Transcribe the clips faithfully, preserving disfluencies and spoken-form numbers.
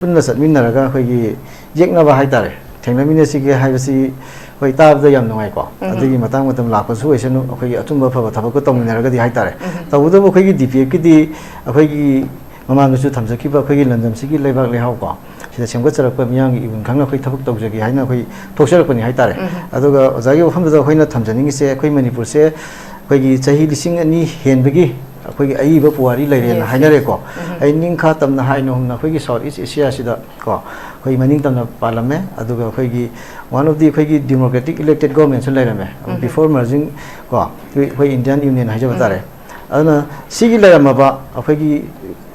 ꯄꯨꯟꯅ ꯆꯠꯃꯤꯟꯅꯔꯒ ꯑꯩꯈꯣꯏꯒꯤ ꯌꯦꯛꯅꯕ ꯍꯥꯏꯇꯥꯔꯦ, ꯊꯦꯡꯅꯃꯤꯟꯅꯁꯤꯒꯦ ꯍꯥꯏꯕꯁꯤ ꯑꯩꯈꯣꯏ ꯇꯥꯕꯗ ꯌꯥꯝ ꯅꯨꯡꯉꯥꯏꯀꯣ꯫ ꯑꯗꯨꯒꯤ ꯃꯇꯥꯡ ꯃꯇꯝ ꯂꯥꯛꯄꯁꯨ ꯑꯣꯏꯁꯅꯨ, ꯑꯩꯈꯣꯏꯒꯤ ꯑꯆꯨꯝꯕ ꯑꯐꯕ ꯊꯕꯛꯇꯣ ꯇꯧꯃꯤꯟꯅꯔꯒꯗꯤ ꯍꯥꯏꯇꯥꯔꯦ꯫ ꯇꯧꯕꯇꯕꯨ ꯑꯩꯈꯣꯏꯒꯤ ꯗꯤ ꯄꯤ ꯑꯦꯐꯀꯤꯗꯤ ꯑꯩꯈꯣꯏꯒꯤ ꯃꯃꯥꯡꯗꯁꯨ ꯊꯝꯖꯈꯤꯕ ꯑꯩꯈꯣꯏꯒꯤ ꯂꯝꯗꯝꯁꯤꯒꯤ ꯂꯩꯕꯥꯛ ꯂꯩꯍꯥꯎꯀꯣ, ꯁꯤꯗ ꯁꯦꯝꯒꯠꯆꯔꯛꯄ ꯃꯤꯌꯥꯝꯒꯤ ꯏꯍꯨꯟ ꯈꯪꯅ ꯑꯩꯈꯣꯏ ꯊꯕꯛ ꯇꯧꯖꯒꯦ ꯍꯥꯏꯅ ꯑꯩꯈꯣꯏ ꯊꯣꯛꯆꯔꯛꯄꯅꯤ ꯍꯥꯏꯇꯥꯔꯦ꯫ ꯑꯗꯨꯒ ꯑꯣꯖꯥꯒꯤ ꯋꯥꯐꯝꯗꯨꯗ ꯑꯩꯈꯣꯏꯅ ꯊꯝꯖꯅꯤꯡꯉꯤꯁꯦ, ꯑꯩꯈꯣꯏ ꯃꯅꯤꯄꯨꯔꯁꯦ ꯑꯩꯈꯣꯏꯒꯤ ꯆꯍꯤ ꯂꯤꯁꯤꯡ ꯑꯅꯤ ꯍꯦꯟꯕꯒꯤ ꯑꯩꯈꯣꯏꯒꯤ ꯑꯏꯕ ꯄꯨꯋꯥꯔꯤ ꯂꯩꯔꯦꯅ ꯍꯥꯏꯅꯔꯦꯀꯣ꯫ ꯑꯩ ꯅꯤꯡꯈꯥ ꯇꯝꯅ ꯍꯥꯏ ꯅꯧꯍꯨꯝꯅ ꯑꯩꯈꯣꯏꯒꯤ ꯁꯥꯎꯠ ꯏꯁ ꯑꯦꯁꯤꯌꯥꯁꯤꯗ ꯀꯣ ꯑꯩꯈꯣꯏ ꯃꯅꯤꯡ ꯇꯝꯅ ꯄꯥꯜꯂꯝꯃꯦ꯫ ꯑꯗꯨꯒ ꯑꯩꯈꯣꯏꯒꯤ one of the ꯑꯩꯈꯣꯏꯒꯤ democratic elected governmentꯁꯨ ꯂꯩꯔꯝꯃꯦ, before merging ꯀꯣ ꯑꯩꯈꯣꯏ Indian Union ꯍꯥꯏꯖꯕ ꯇꯥꯔꯦ꯫ ꯑꯗꯨꯅ ꯁꯤꯒꯤ ꯂꯩꯔꯝꯃꯕ ꯑꯩꯈꯣꯏꯒꯤ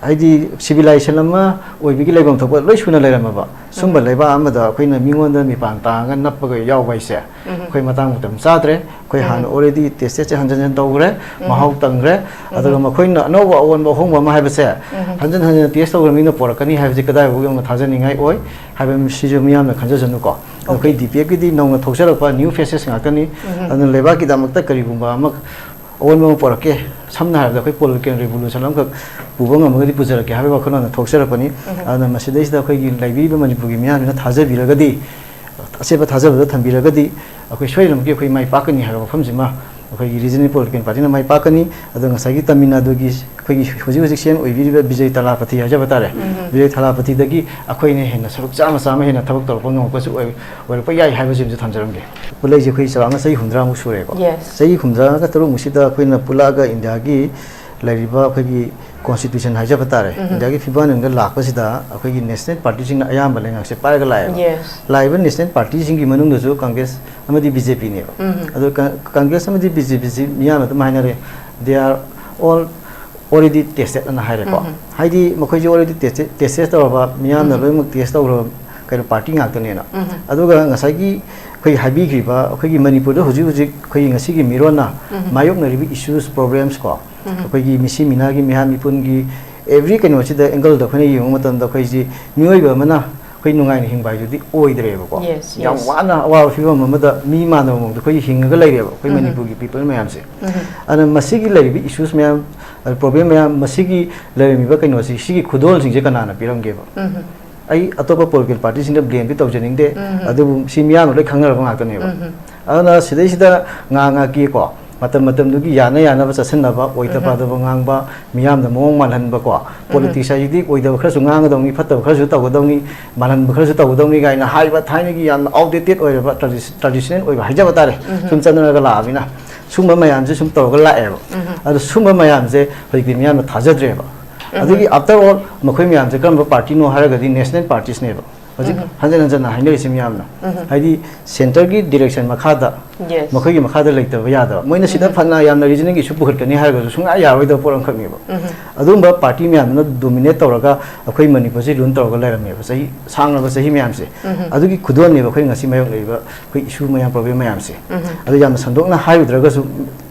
ꯍꯥꯏꯗꯤ civilization ꯑꯃ ꯑꯣꯏꯕꯒꯤ ꯂꯩꯐꯝ ꯊꯣꯛꯄ ꯂꯣꯏ ꯁꯨꯅ ꯂꯩꯔꯝꯃꯕ ꯁꯨꯝꯕ ꯂꯩꯕꯥꯛ ꯑꯃꯗ ꯑꯩꯈꯣꯏꯅ ꯃꯤꯉꯣꯟꯗ ꯃꯤꯄꯥꯟ ꯇꯥꯡꯉꯒ ꯅꯞꯄꯒ ꯌꯥꯎꯕ ꯍꯥꯏꯁꯦ ꯑꯩꯈꯣꯏ ꯃꯇꯥꯡ ꯃꯇꯝ ꯆꯥꯗ꯭ꯔꯦ꯫ ꯑꯩꯈꯣꯏ ꯍꯥꯟꯅ already testedꯁꯦ ꯍꯟꯖꯟ ꯍꯟꯖꯟ ꯇꯧꯈ꯭ꯔꯦ, ꯃꯍꯥꯎ ꯇꯪꯈ꯭ꯔꯦ꯫ ꯑꯗꯨꯒ ꯃꯈꯣꯏꯅ ꯑꯅꯧꯕ ꯑꯑꯣꯟꯕ ꯑꯍꯣꯡꯕ ꯑꯃ ꯍꯥꯏꯕꯁꯦ ꯍꯟꯖꯟ ꯍꯟꯖꯟ test ꯇꯧꯈ꯭ꯔ ꯃꯤꯅ ꯄꯣꯔꯛꯀꯅꯤ ꯍꯥꯏꯕꯁꯦ ꯀꯗꯥꯏꯐꯥꯎ ꯌꯧꯅ ꯊꯥꯖꯅꯤꯡꯉꯥꯏ ꯑꯣꯏ ꯍꯥꯏꯕꯁꯤꯁꯨ ꯃꯤꯌꯥꯝꯅ ꯈꯟꯖꯁꯅꯨꯀꯣ꯫ ꯑꯩꯈꯣꯏ ꯗꯤ ꯄꯤ ꯑꯦꯐꯀꯤꯗꯤ ꯅꯧꯅ ꯊꯣꯛꯆꯔꯛꯄ new facesꯉꯥꯛꯇꯅꯤ꯫ ꯑꯗꯨꯅ ꯂꯩꯕꯥꯛꯀꯤꯗꯃꯛꯇ ꯀꯔꯤꯒꯨꯝꯕ ꯑꯃ ꯑꯑꯣꯟꯕ ꯑꯃ ꯄꯣꯔꯛꯀꯦ, ꯁꯝꯅ ꯍꯥꯏꯔꯕꯗ ꯑꯩꯈꯣꯏ political revolution ꯑꯃꯈꯛ ꯄꯨꯕ ꯉꯝꯃꯒꯗꯤ ꯄꯨꯖꯔꯛꯀꯦ ꯍꯥꯏꯕꯒꯤ ꯋꯥꯈꯜꯂꯣꯟꯗ ꯊꯣꯛꯆꯔꯛꯄꯅꯤ꯫ ꯑꯗꯨꯅ ꯃꯁꯤꯗꯩꯁꯤꯗ ꯑꯩꯈꯣꯏꯒꯤ ꯂꯩꯕꯤꯔꯤꯕ ꯃꯅꯤꯄꯨꯔꯒꯤ ꯃꯤꯌꯥꯝꯁꯤꯅ ꯊꯥꯖꯕꯤꯔꯒꯗꯤ, ꯑꯆꯦꯠꯄ ꯊꯥꯖꯕꯗ ꯊꯝꯕꯤꯔꯒꯗꯤ ꯑꯩꯈꯣꯏ ꯁꯣꯏꯗꯅꯃꯛꯀꯤ ꯑꯩꯈꯣꯏ ꯃꯥꯏ ꯄꯥꯛꯀꯅꯤ ꯍꯥꯏꯕ ꯋꯥꯐꯝꯁꯤꯃ ꯑꯩꯈꯣꯏꯒꯤ regional political partyꯅ ꯃꯥꯏ ꯄꯥꯛꯀꯅꯤ꯫ ꯑꯗꯣ ꯉꯁꯥꯏꯒꯤ ꯇꯥꯃꯤꯜ ꯅꯥꯗꯨꯒꯤ ꯑꯩꯈꯣꯏꯒꯤ ꯍꯧꯖꯤꯛ ꯍꯧꯖꯤꯛ ꯁꯤ ꯑꯦꯝ ꯑꯣꯏꯕꯤꯔꯤꯕ ꯕꯤꯖꯩ ꯊꯂꯥꯄꯊꯤ ꯍꯥꯏꯖꯕ ꯇꯥꯔꯦ, ꯕꯤꯖꯩ ꯊꯂꯥꯄꯊꯤꯗꯒꯤ ꯑꯩꯈꯣꯏꯅ ꯍꯦꯟꯅ ꯁꯔꯨꯛ ꯆꯥꯝꯃ ꯆꯥꯝꯃ ꯍꯦꯟꯅ ꯊꯕꯛ ꯇꯧꯔꯛꯄ ꯉꯝꯃꯛꯄꯁꯨ ꯑꯣꯏ-, ꯑꯣꯏꯔꯛꯄ ꯌꯥꯏ ꯍꯥꯏꯕꯁꯤꯃꯁꯨ ꯊꯝꯖꯔꯝꯒꯦ꯫ ꯄꯨꯂꯩꯁꯦ ꯑꯩꯈꯣꯏ ꯆꯥꯎꯔꯥꯛꯅ ꯆꯍꯤ ꯍꯨꯝꯗ꯭ꯔꯥꯃꯨꯛ ꯁꯨꯔꯦꯀꯣ꯫ Yes. ꯆꯍꯤ ꯍꯨꯝꯗ꯭ꯔꯥꯒ ꯇꯔꯨꯛꯃꯨꯛꯁꯤꯗ ꯑꯩꯈꯣꯏꯅ ꯄꯨꯂꯛꯑꯒ ꯏꯟꯗꯤꯌꯥꯒꯤ ꯂꯩꯔꯤꯕ ꯑꯩꯈꯣꯏꯒꯤ constitution ꯍꯥꯏꯖꯕ ꯇꯥꯔꯦ, ꯏꯟꯗꯤꯌꯥꯒꯤ ꯐꯤꯕꯝ ꯑꯃꯗ ꯂꯥꯛꯄꯁꯤꯗ ꯑꯩꯈꯣꯏꯒꯤ national partyꯁꯤꯡꯅ ꯑꯌꯥꯝꯕ ꯂꯩꯉꯥꯛꯁꯦ ꯄꯥꯏꯔꯒ ꯂꯥꯛꯑꯦꯕ꯫ Yes. ꯂꯥꯛꯏꯕ national partyꯁꯤꯡꯒꯤ ꯃꯅꯨꯡꯗꯁꯨ ꯀꯪꯒ꯭ꯔꯦꯁ ꯑꯃꯗꯤ ꯕꯤ ꯖꯦ ꯄꯤꯅꯦꯕ꯫ ꯑꯗꯣ ꯀ-, ꯀꯪꯒ꯭ꯔꯦꯁ ꯑꯃꯗꯤ ꯕꯤ ꯖꯦ ꯄꯤꯁꯤ ꯃꯤꯌꯥꯝꯅ ꯑꯗꯨꯝ ꯍꯥꯏꯅꯔꯦ, they are all already tested ꯑꯅ ꯍꯥꯏꯔꯦꯀꯣ꯫ ꯍꯥꯏꯗꯤ ꯃꯈꯣꯏꯁꯤ already tested, tested ꯇꯧꯔꯕ, ꯃꯤꯌꯥꯝꯅ ꯂꯣꯏꯅꯃꯛ test ꯇꯧꯔꯕ ꯀꯩꯅꯣ party ꯉꯥꯛꯇꯅꯦꯅ꯫ ꯑꯗꯨꯒ ꯉꯁꯥꯏꯒꯤ ꯑꯩꯈꯣꯏ ꯍꯥꯏꯕꯤꯈ꯭ꯔꯤꯕ ꯑꯩꯈꯣꯏꯒꯤ ꯃꯅꯤꯄꯨꯔꯗ ꯍꯧꯖꯤꯛ ꯍꯧꯖꯤꯛ ꯑꯩꯈꯣꯏꯒꯤ ꯉꯁꯤꯒꯤ ꯃꯤꯔꯣꯟꯅ ꯃꯥꯌꯣꯛꯅꯔꯤꯕ issues, problems ꯀꯣ, ꯑꯩꯈꯣꯏꯒꯤ ꯃꯤꯁꯤ ꯃꯤꯅꯥꯒꯤ ꯃꯤꯍꯥꯠ ꯃꯤꯄꯨꯟꯒꯤ every ꯀꯩꯅꯣꯁꯤꯗ angleꯗ ꯑꯩꯈꯣꯏꯅ ꯌꯦꯡꯕ ꯃꯇꯝꯗ ꯑꯩꯈꯣꯏꯁꯤ ꯃꯤꯑꯣꯏꯕ ꯑꯃꯅ ꯑꯩꯈꯣꯏ ꯅꯨꯡꯉꯥꯏꯅ ꯍꯤꯡꯕ ꯍꯥꯏꯗꯨꯗꯤ ꯑꯣꯏꯗ꯭ꯔꯦꯕꯀꯣ꯫ Yes, ꯌꯥꯝ yes. ꯋꯥꯅ ꯑꯋꯥꯕ ꯐꯤꯕꯝ ꯑꯃꯗ ꯃꯤ ꯃꯥꯟꯗꯕ ꯃꯑꯣꯡꯗ ꯑꯩꯈꯣꯏ ꯍꯤꯡꯉꯒ ꯂꯩꯔꯦꯕ ꯑꯩꯈꯣꯏ ꯃꯅꯤꯄꯨꯔꯒꯤ people ꯃꯌꯥꯝꯁꯦ꯫ ꯑꯗꯨꯅ ꯃꯁꯤꯒꯤ ꯂꯩꯔꯤꯕ issues ꯃꯌꯥꯝ, problem ꯃꯌꯥꯝ, ꯃꯁꯤꯒꯤ ꯂꯩꯔꯝꯃꯤꯕ ꯀꯩꯅꯣꯁꯤ, ꯁꯤꯒꯤ ꯈꯨꯗꯣꯜꯁꯤꯡꯁꯦ ꯀꯅꯥꯅ ꯄꯤꯔꯝꯒꯦꯕ? ꯑꯩ ꯑꯇꯣꯞꯄ ꯄꯣꯂꯤꯇꯤꯀꯦꯜ ꯄꯥꯔꯇꯤꯁꯤꯡꯗ ꯕ꯭ꯂꯦꯝꯗꯤ ꯇꯧꯖꯅꯤꯡꯗꯦ꯫ ꯎꯝ꯫ ꯑꯗꯨꯕꯨ ꯁꯤ ꯃꯤꯌꯥꯝꯅ ꯂꯣꯏ ꯈꯪꯅꯔꯕ ꯉꯥꯛꯇꯅꯦꯕ꯫ ꯎꯝ꯫ ꯑꯗꯨꯅ ꯁꯤꯗꯩꯁꯤꯗ ꯉꯥꯏꯍꯥꯛ ꯉꯥꯏꯍꯥꯛꯀꯤꯀꯣ, ꯃꯇꯝ ꯃꯇꯝꯗꯨꯒꯤ ꯌꯥꯅ ꯌꯥꯅꯕ ꯆꯠꯁꯤꯟꯅꯕ, ꯑꯣꯏꯗ ꯎꯝ꯫ ꯄꯥꯗꯕ ꯉꯥꯡꯕ, ꯃꯤꯌꯥꯝꯗ ꯃꯑꯣꯡ ꯃꯥꯜꯍꯟꯕꯀꯣ, ꯎꯝ꯫ ꯄꯣꯂꯤꯇꯤꯛꯁ ꯍꯥꯏꯁꯤꯗꯤ ꯑꯣꯏꯗꯕ ꯈꯔꯁꯨ ꯉꯥꯡꯒꯗꯧꯅꯤ, ꯐꯠꯇꯕ ꯈꯔꯁꯨ ꯇꯧꯒꯗꯧꯅꯤ, ꯃꯥꯜꯍꯟꯕ ꯈꯔꯁꯨ ꯇꯧꯒꯗꯧꯅꯤ ꯀꯥꯏꯅ ꯍꯥꯏꯕ ꯊꯥꯏꯅꯒꯤ ꯌꯥꯝꯅ ꯑꯥꯎꯠꯗꯦꯇꯦꯠ ꯑꯣꯏꯔꯕ ꯇ꯭ꯔꯦꯗꯤꯁ-, ꯇ꯭ꯔꯦꯗꯤꯁꯅꯦꯜ ꯑꯣꯏꯕ ꯍꯥꯏꯖꯕ ꯇꯥꯔꯦ, ꯎꯝ꯫ ꯁꯨꯝ ꯆꯠꯅꯔꯒ ꯂꯥꯛꯑꯕꯅꯤꯅ꯫ ꯁꯨꯝꯕ ꯃꯌꯥꯝꯁꯦ ꯁꯨꯝ ꯇꯧꯔꯒ ꯂꯥꯛꯑꯦꯕ꯫ ꯎꯝ꯫ ꯑꯗꯣ ꯁꯨꯝꯕ ꯃꯌꯥꯝꯁꯦ ꯍꯧꯖꯤꯛꯇꯤ ꯃꯤꯌꯥꯝꯅ ꯊꯥꯖꯗ꯭ꯔꯦꯕ꯫ ꯎꯝ꯫ ꯑꯗꯨꯒꯤ ꯑꯥꯐꯇꯔ ꯑꯣꯜ ꯃꯈꯣꯏ ꯃꯌꯥꯝꯁꯦ ꯀꯔꯝꯕ ꯄꯥꯔꯇꯤꯅꯣ ꯍꯥꯏꯔꯒꯗꯤ ꯅꯦꯁꯅꯦꯜ ꯄꯥꯔꯇꯤꯁꯅꯦꯕ꯫ ꯍꯧꯖꯤꯛ ꯎꯝ꯫ ꯍꯟꯖꯤꯟ ꯍꯟꯖꯤꯟꯅ ꯍꯥꯏꯅꯔꯤꯁꯤ ꯃꯤꯌꯥꯝꯅ꯫ ꯎꯝ꯫ ꯍꯥꯏꯗꯤ ꯁꯦꯟꯇꯔꯒꯤ ꯗꯤꯔꯦꯛꯁꯟ ꯃꯈꯥꯗ, ꯌꯦꯁ꯫ ꯃꯈꯣꯏꯒꯤ ꯃꯈꯥꯗ ꯂꯩꯇꯕ ꯌꯥꯗꯕ꯫ ꯃꯣꯏꯅ ꯁꯤꯗ ꯎꯝ꯫ ꯐꯅ ꯌꯥꯝꯅ ꯔꯤꯖꯅꯤꯡ ꯏꯁꯨ ꯄꯨꯈꯠꯀꯅꯤ ꯍꯥꯏꯔꯒꯁꯨ ꯁꯨꯡꯌꯥ ꯌꯥꯔꯣꯏꯗꯕ ꯄꯣꯠ ꯑꯃꯈꯛꯅꯦꯕ꯫ ꯎꯝ꯫ ꯑꯗꯨꯒꯨꯝꯕ ꯄꯥꯔꯇꯤ ꯃꯌꯥꯝꯗꯨꯅ ꯗꯣꯃꯤꯅꯦꯠ ꯇꯧꯔꯒ ꯑꯩꯈꯣꯏ ꯃꯅꯤꯄꯨꯔꯁꯤ ꯔꯨꯟ ꯇꯧꯔꯒ ꯂꯩꯔꯝꯃꯦꯕ ꯆꯍꯤ ꯁꯥꯡꯂꯕ ꯆꯍꯤ ꯃꯌꯥꯝꯁꯦ꯫ ꯎꯝ꯫ ꯑꯗꯨꯒꯤ ꯈꯨꯗꯣꯜꯅꯦꯕ ꯑꯩꯈꯣꯏ ꯉꯁꯤ ꯃꯥꯌꯣꯛꯅꯔꯤꯕ ꯑꯩꯈꯣꯏ ꯏꯁꯨ ꯃꯌꯥꯝ, ꯄ꯭ꯔꯣꯕ꯭ꯂꯦꯝ ꯃꯌꯥꯝꯁꯦ꯫ ꯎꯝ꯫ ꯑꯗꯨ ꯌꯥꯝꯅ ꯁꯟꯗꯣꯛꯅ ꯍꯥꯏꯔꯨꯗ꯭ꯔꯒꯁꯨ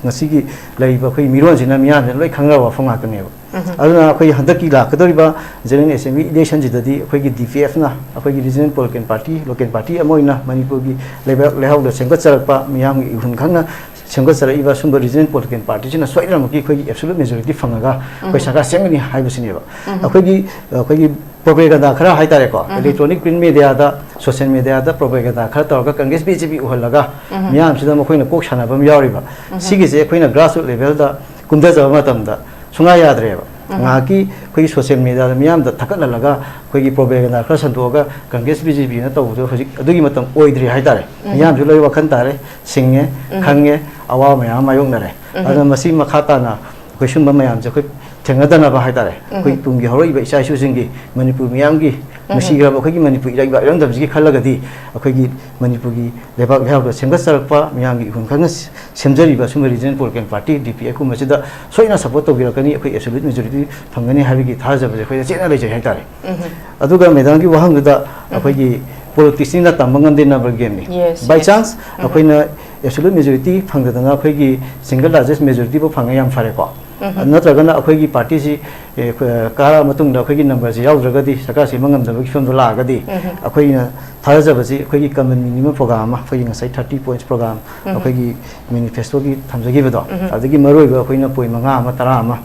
ꯉꯁꯤꯒꯤ ꯂꯩꯔꯤꯕ ꯑꯩꯈꯣꯏ ꯃꯤꯔꯣꯟꯁꯤꯅ ꯃꯤꯌꯥꯝꯁꯤꯅ ꯂꯣꯏ ꯈꯪꯅꯔꯕ ꯋꯥꯐꯝ ꯉꯥꯛꯇꯅꯦꯕ꯫ ꯎꯝ꯫ ꯑꯗꯨꯅ ꯑꯩꯈꯣꯏ ꯍꯟꯗꯛꯀꯤ ꯂꯥꯛꯀꯗꯧꯔꯤꯕ ꯖꯦꯅꯔꯦꯜ ꯑꯦꯁꯦꯝꯕ꯭ꯂꯤ ꯏꯂꯦꯛꯁꯟꯁꯤꯗꯗꯤ ꯑꯩꯈꯣꯏꯒꯤ ꯗꯤ ꯄꯤ ꯑꯦꯐꯅ, ꯑꯩꯈꯣꯏꯒꯤ regional political party, local party ꯑꯃ ꯑꯣꯏꯅ ꯃꯅꯤꯄꯨꯔꯒꯤ ꯂꯩꯕꯥꯛ ꯂꯩꯍꯥꯎꯗ ꯁꯦꯝꯒꯠꯆꯔꯛꯄ, ꯃꯤꯌꯥꯝꯒꯤ ꯏꯍꯨꯟ ꯈꯪꯅ ꯁꯦꯝꯒꯠꯆꯔꯛꯏꯕ ꯁꯨꯝꯕ ꯔꯤꯖꯅꯦꯜ ꯄꯣꯂꯤꯇꯤꯀꯦꯜ ꯄꯥꯔꯇꯤꯁꯤꯅ ꯁꯣꯏꯗꯅꯃꯛꯀꯤ ꯑꯩꯈꯣꯏꯒꯤ ꯑꯦꯕꯁꯣꯂꯨꯠ ꯃꯦꯖꯣꯔꯤꯇꯤ ꯐꯪꯉꯒ ꯑꯩꯈꯣꯏ ꯎꯝ꯫ ꯁꯔꯀꯥꯔ ꯁꯦꯝꯒꯅꯤ ꯍꯥꯏꯕꯁꯤꯅꯦꯕ꯫ ꯎꯝ꯫ ꯑꯩꯈꯣꯏꯒꯤ, ꯑꯩꯈꯣꯏꯒꯤ ꯄ꯭ꯔꯣꯄꯦꯒꯟꯗꯥ ꯈꯔ ꯍꯥꯏꯇꯥꯔꯦꯀꯣ, ꯎꯝ꯫ ꯏꯂꯦꯛꯇ꯭ꯔꯣꯅꯤꯛ ꯄ꯭ꯔꯤꯟꯠ ꯃꯦꯗꯤꯌꯥꯗ, ꯁꯣꯁꯤꯌꯦꯜ ꯃꯦꯗꯤꯌꯥꯗ ꯄ꯭ꯔꯣꯄꯦꯒꯟꯗꯥ ꯈꯔ ꯇꯧꯔꯒ ꯀꯪꯒ꯭ꯔꯦꯁ ꯕꯤ ꯖꯦ ꯄꯤ ꯎꯍꯜꯂꯒ ꯎꯝ꯫ ꯃꯤꯌꯥꯝꯁꯤꯗ ꯃꯈꯣꯏꯅ ꯀꯣꯛ ꯁꯥꯟꯅꯕ ꯑꯃ ꯌꯥꯎꯔꯤꯕ꯫ ꯎꯝ꯫ ꯁꯤꯒꯤꯁꯦ ꯑꯩꯈꯣꯏꯅ ꯒ꯭ꯔꯥꯁꯔꯨꯠ ꯂꯦꯚꯦꯜꯗ ꯀꯨꯝꯊꯖꯕ ꯃꯇꯝꯗ ꯁꯨꯡꯌꯥ ꯌꯥꯗ꯭ꯔꯦꯕ꯫ ꯎꯝ꯫ ꯉꯥꯏꯍꯥꯛꯀꯤ ꯑꯩꯈꯣꯏꯒꯤ ꯁꯣꯁꯤꯌꯦꯜ ꯃꯦꯗꯤꯌꯥꯗ ꯃꯤꯌꯥꯝꯗ ꯊꯥꯒꯠꯍꯜꯂꯒ ꯑꯩꯈꯣꯏꯒꯤ ꯄ꯭ꯔꯣꯄꯦꯒꯟꯗꯥ ꯈꯔ ꯁꯟꯗꯣꯛꯑꯒ ꯀꯪꯒ꯭ꯔꯦꯁ ꯕꯤ ꯖꯦ ꯄꯤꯅ ꯇꯧꯕꯗꯣ ꯍꯧꯖꯤꯛ ꯑꯗꯨꯒꯤ ꯃꯇꯝ ꯑꯣꯏꯗ꯭ꯔꯤ ꯍꯥꯏꯇꯥꯔꯦ꯫ ꯎꯝ꯫ ꯃꯤꯌꯥꯝꯁꯨ ꯂꯣꯏ ꯋꯥꯈꯜ ꯇꯥꯔꯦ, ꯁꯤꯡꯉꯦ, ꯎꯝ꯫ ꯈꯪꯉꯦ, ꯑꯋꯥꯕ ꯃꯌꯥꯝ ꯑꯃ ꯃꯥꯌꯣꯛꯅꯔꯦ꯫ ꯎꯝ꯫ ꯑꯗꯨꯅ ꯃꯁꯤ ꯃꯈꯥ ꯇꯥꯅ ꯑꯩꯈꯣꯏ ꯁꯨꯝꯕ ꯃꯌꯥꯝꯁꯦ ꯑꯩꯈꯣꯏ ꯊꯦꯡꯅꯗꯅꯕ ꯍꯥꯏꯇꯥꯔꯦ, ꯑꯩꯈꯣꯏ ꯎꯝ꯫ ꯇꯨꯡꯒꯤ ꯍꯧꯔꯛꯏꯕ ꯏꯆꯥ ꯏꯁꯨꯁꯤꯡꯒꯤ, ꯃꯅꯤꯄꯨꯔ ꯃꯤꯌꯥꯝꯒꯤ, ꯎꯝ꯫ ꯅꯨꯡꯁꯤꯈ꯭ꯔꯕ ꯑꯩꯈꯣꯏꯒꯤ ꯃꯅꯤꯄꯨꯔ ꯏꯔꯩꯕꯥꯛ ꯏꯔꯝꯗꯝꯁꯤꯒꯤ ꯈꯜꯂꯒꯗꯤ ꯑꯩꯈꯣꯏꯒꯤ ꯃꯅꯤꯄꯨꯔꯒꯤ ꯂꯩꯕꯥꯛ ꯂꯩꯍꯥꯎꯗ ꯁꯦꯝꯒꯠꯆꯔꯛꯄ ꯃꯤꯌꯥꯝꯒꯤ ꯏꯍꯨꯟ ꯈꯪꯅ ꯁꯦꯝꯖꯔꯤꯕ ꯁꯨꯝꯕ ꯔꯤꯖꯅꯦꯜ ꯄꯣꯂꯤꯇꯤꯀꯦꯜ ꯄꯥꯔꯇꯤ ꯗꯤ ꯄꯤ ꯑꯦꯐ ꯀꯨꯝꯕꯁꯤꯗ ꯁꯣꯏꯅ ꯁꯄꯣꯔꯠ ꯇꯧꯕꯤꯔꯛꯀꯅꯤ, ꯑꯩꯈꯣꯏ ꯑꯦꯕꯁꯣꯂꯨꯠ ꯃꯦꯖꯣꯔꯤꯇꯤ ꯐꯪꯒꯅꯤ ꯍꯥꯏꯕꯒꯤ ꯊꯥꯖꯕꯁꯦ ꯑꯩꯈꯣꯏꯗ ꯆꯦꯠꯅ ꯂꯩꯖꯩ ꯍꯥꯏꯇꯥꯔꯦ꯫ ꯎꯝ꯫ ꯑꯗꯨꯒ ꯃꯦꯗꯥꯝꯒꯤ ꯋꯥꯍꯪꯗꯨꯗ ꯎꯝ꯫ ꯑꯩꯈꯣꯏꯒꯤ ꯄꯣꯂꯤꯇꯤꯛꯁꯅꯤꯅ ꯇꯝꯕ ꯉꯝꯗꯦ, ꯅꯝꯕꯔ ꯒꯦꯝꯅꯤ꯫ ꯌꯦꯁ, ꯕꯥꯏ ꯌꯦꯁ꯫ ꯆꯥꯟꯁ ꯎꯝ꯫ ꯑꯩꯈꯣꯏꯅ ꯑꯦꯕꯁꯣꯂꯨꯠ ꯃꯦꯖꯣꯔꯤꯇꯤ ꯐꯪꯗꯗꯅ ꯑꯩꯈꯣꯏꯒꯤ ꯁꯤꯡꯒꯜ ꯂꯥꯔꯖꯦꯁ ꯃꯦꯖꯣꯔꯤꯇꯤꯕꯨ ꯐꯪꯉꯦ, ꯌꯥꯝ ꯐꯔꯦꯀꯣ꯫ ꯎꯝ꯫ ꯅꯠꯇ꯭ꯔꯒꯅ ꯑꯩꯈꯣꯏꯒꯤ ꯄꯥꯔꯇꯤꯁꯤ, ꯑꯦ, ꯑꯩꯈꯣꯏ, ꯀꯥꯔꯛꯑ ꯃꯇꯨꯡꯗ ꯑꯩꯈꯣꯏꯒꯤ ꯅꯝꯕꯔꯁꯤ ꯌꯥꯎꯗ꯭ꯔꯒꯗꯤ ꯁꯔꯀꯥꯔ ꯁꯦꯝꯕ ꯉꯝꯗꯕꯒꯤ ꯐꯤꯕꯝꯗꯣ ꯂꯥꯛꯑꯒꯗꯤ ꯎꯝ꯫ ꯑꯩꯈꯣꯏꯅ ꯊꯥꯖꯕꯁꯤ ꯑꯩꯈꯣꯏꯒꯤ ꯀꯃꯟ ꯃꯤꯅꯤꯃꯝ ꯄ꯭ꯔꯣꯒ꯭ꯔꯥꯝ ꯑꯃ, ꯑꯩꯈꯣꯏꯒꯤ ꯉꯁꯥꯏ ꯊꯥꯔꯇꯤ ꯄꯣꯏꯟꯠꯁ ꯄ꯭ꯔꯣꯒ꯭ꯔꯥꯝ ꯎꯝ꯫ ꯑꯩꯈꯣꯏꯒꯤ ꯃꯦꯅꯤꯐꯦꯁꯇꯣꯒꯤ ꯊꯝꯖꯈꯤꯕꯗꯣ, ꯎꯝ꯫ ꯑꯗꯒꯤ ꯃꯔꯨꯑꯣꯏꯕ ꯑꯩꯈꯣꯏꯅ ꯄꯣꯏꯟꯠ ꯃꯉꯥ ꯑꯃ, ꯇꯔꯥ ꯑꯃ,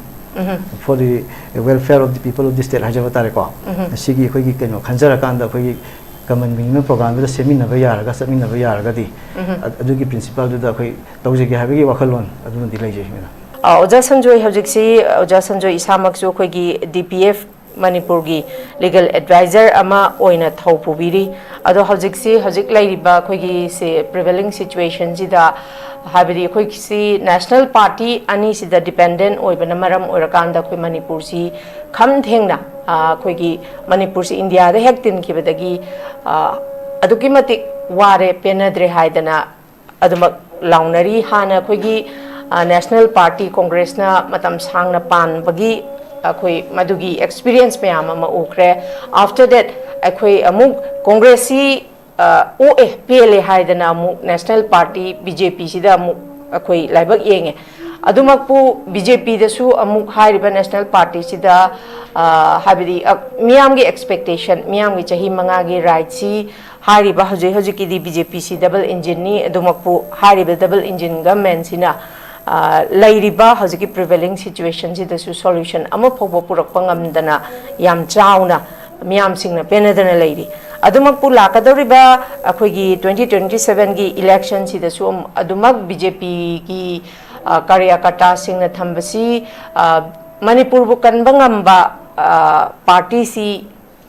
for the welfare of the people of the state ꯍꯥꯏꯖꯕ ꯇꯥꯔꯦꯀꯣ꯫ ꯁꯤꯒꯤ ꯑꯩꯈꯣꯏꯒꯤ ꯀꯩꯅꯣ ꯈꯟꯖꯔꯀꯥꯟꯗ ꯑꯩꯈꯣꯏꯒꯤ common minimum programꯗꯨꯗ ꯁꯦꯝꯃꯤꯟꯅꯕ ꯌꯥꯔꯒ ꯆꯠꯃꯤꯟꯅꯕ ꯌꯥꯔꯒꯗꯤ, ꯑ-, ꯑꯗꯨꯒꯤ principleꯗꯨꯗ ꯑꯩꯈꯣꯏ ꯇꯧꯖꯒꯦ ꯍꯥꯏꯕꯒꯤ ꯋꯥꯈꯜꯂꯣꯟ ꯑꯗꯨꯃꯗꯤ ꯂꯩꯖꯩ, ꯃꯦꯗꯥꯝ꯫ ꯑ, ꯑꯣꯖꯥ ꯁꯟꯖꯣꯏ, ꯍꯧꯖꯤꯛꯁꯤ ꯑꯣꯖꯥ ꯁꯟꯖꯣꯏ ꯏꯁꯥꯃꯛꯁꯨ ꯑꯩꯈꯣꯏꯒꯤ D P F ꯃꯅꯤꯄꯨꯔꯒꯤ legal advisor ꯑꯃ ꯑꯣꯏꯅ ꯊꯧ ꯄꯨꯕꯤꯔꯤ꯫ ꯑꯗꯣ ꯍꯧꯖꯤꯛꯁꯤ, ꯍꯧꯖꯤꯛ ꯂꯩꯔꯤꯕ ꯑꯩꯈꯣꯏꯒꯤ ꯁꯤ prevailing situationꯁꯤꯗ, ꯍꯥꯏꯕꯗꯤ ꯑꯩꯈꯣꯏꯁꯤ national party ꯑꯅꯤꯁꯤꯗ dependent ꯑꯣꯏꯕꯅ ꯃꯔꯝ ꯑꯣꯏꯔꯀꯥꯟꯗ ꯑꯩꯈꯣꯏ ꯃꯅꯤꯄꯨꯔꯁꯤ ꯈꯝ ꯊꯦꯡꯅ, ꯑ, ꯑꯩꯈꯣꯏꯒꯤ ꯃꯅꯤꯄꯨꯔꯁꯤ ꯏꯟꯗꯤꯌꯥꯗ ꯍꯦꯛ ꯇꯤꯟꯈꯤꯕꯗꯒꯤ, ꯑ, ꯑꯗꯨꯛꯀꯤ ꯃꯇꯤꯛ ꯋꯥꯔꯦ, ꯄꯦꯟꯅꯗ꯭ꯔꯦ ꯍꯥꯏꯗꯅ ꯑꯗꯨꯃꯛ ꯂꯥꯎꯅꯔꯤ꯫ ꯍꯥꯟꯅ ꯑꯩꯈꯣꯏꯒꯤ, ꯑ, national party Congressꯅ ꯃꯇꯝ ꯁꯥꯡꯅ ꯄꯥꯟꯕꯒꯤ ꯑꯩꯈꯣꯏ ꯃꯗꯨꯒꯤ experience ꯃꯌꯥꯝ ꯑꯃ ꯎꯈ꯭ꯔꯦ꯫ After that ꯑꯩꯈꯣꯏ ꯑꯃꯨꯛ Congressꯁꯤ, ꯑ, ꯑꯣꯛꯑꯦ, ꯄꯦꯜꯂꯦ ꯍꯥꯏꯗꯅ ꯑꯃꯨꯛ national party B J Pꯁꯤꯗ ꯑꯃꯨꯛ ꯑꯩꯈꯣꯏ ꯂꯥꯏꯕꯛ ꯌꯦꯡꯉꯦ꯫ ꯑꯗꯨꯃꯛꯄꯨ B J Pꯗꯁꯨ ꯑꯃꯨꯛ ꯍꯥꯏꯔꯤꯕ national partyꯁꯤꯗ, ꯑ, ꯍꯥꯏꯕꯗꯤ, ꯑ, ꯃꯤꯌꯥꯝꯒꯤ expectation, ꯃꯤꯌꯥꯝꯒꯤ ꯆꯍꯤ ꯃꯉꯥꯒꯤ rightꯁꯤ ꯍꯥꯏꯔꯤꯕ ꯍꯧꯖꯤꯛ ꯍꯧꯖꯤꯛꯀꯤꯗꯤ B J Pꯁꯤ double engineꯅꯤ꯫ ꯑꯗꯨꯃꯛꯄꯨ ꯍꯥꯏꯔꯤꯕ double engine governmentꯁꯤꯅ, ꯑ, ꯂꯩꯔꯤꯕ ꯍꯧꯖꯤꯛꯀꯤ prevailing situationꯁꯤꯗꯁꯨ solution ꯑꯃ ꯐꯥꯎꯕ ꯄꯨꯔꯛꯄ ꯉꯝꯗꯅ ꯌꯥꯝ ꯆꯥꯎꯅ ꯃꯤꯌꯥꯝꯁꯤꯡꯅ ꯄꯦꯟꯅꯗꯅ ꯂꯩꯔꯤ꯫ ꯑꯗꯨꯃꯛꯄꯨ ꯂꯥꯛꯀꯗꯧꯔꯤꯕ ꯑꯩꯈꯣꯏꯒꯤ twenty twenty sevenꯒꯤ electionꯁꯤꯗꯁꯨ ꯑꯃ-, ꯑꯗꯨꯃꯛ B J Pꯒꯤ, ꯑ, ꯀꯥꯔꯌꯀꯔꯇꯥꯁꯤꯡꯅ ꯊꯝꯕꯁꯤ, ꯑ, ꯃꯅꯤꯄꯨꯔꯕꯨ ꯀꯟꯕ ꯉꯝꯕ, ꯑ, partyꯁꯤ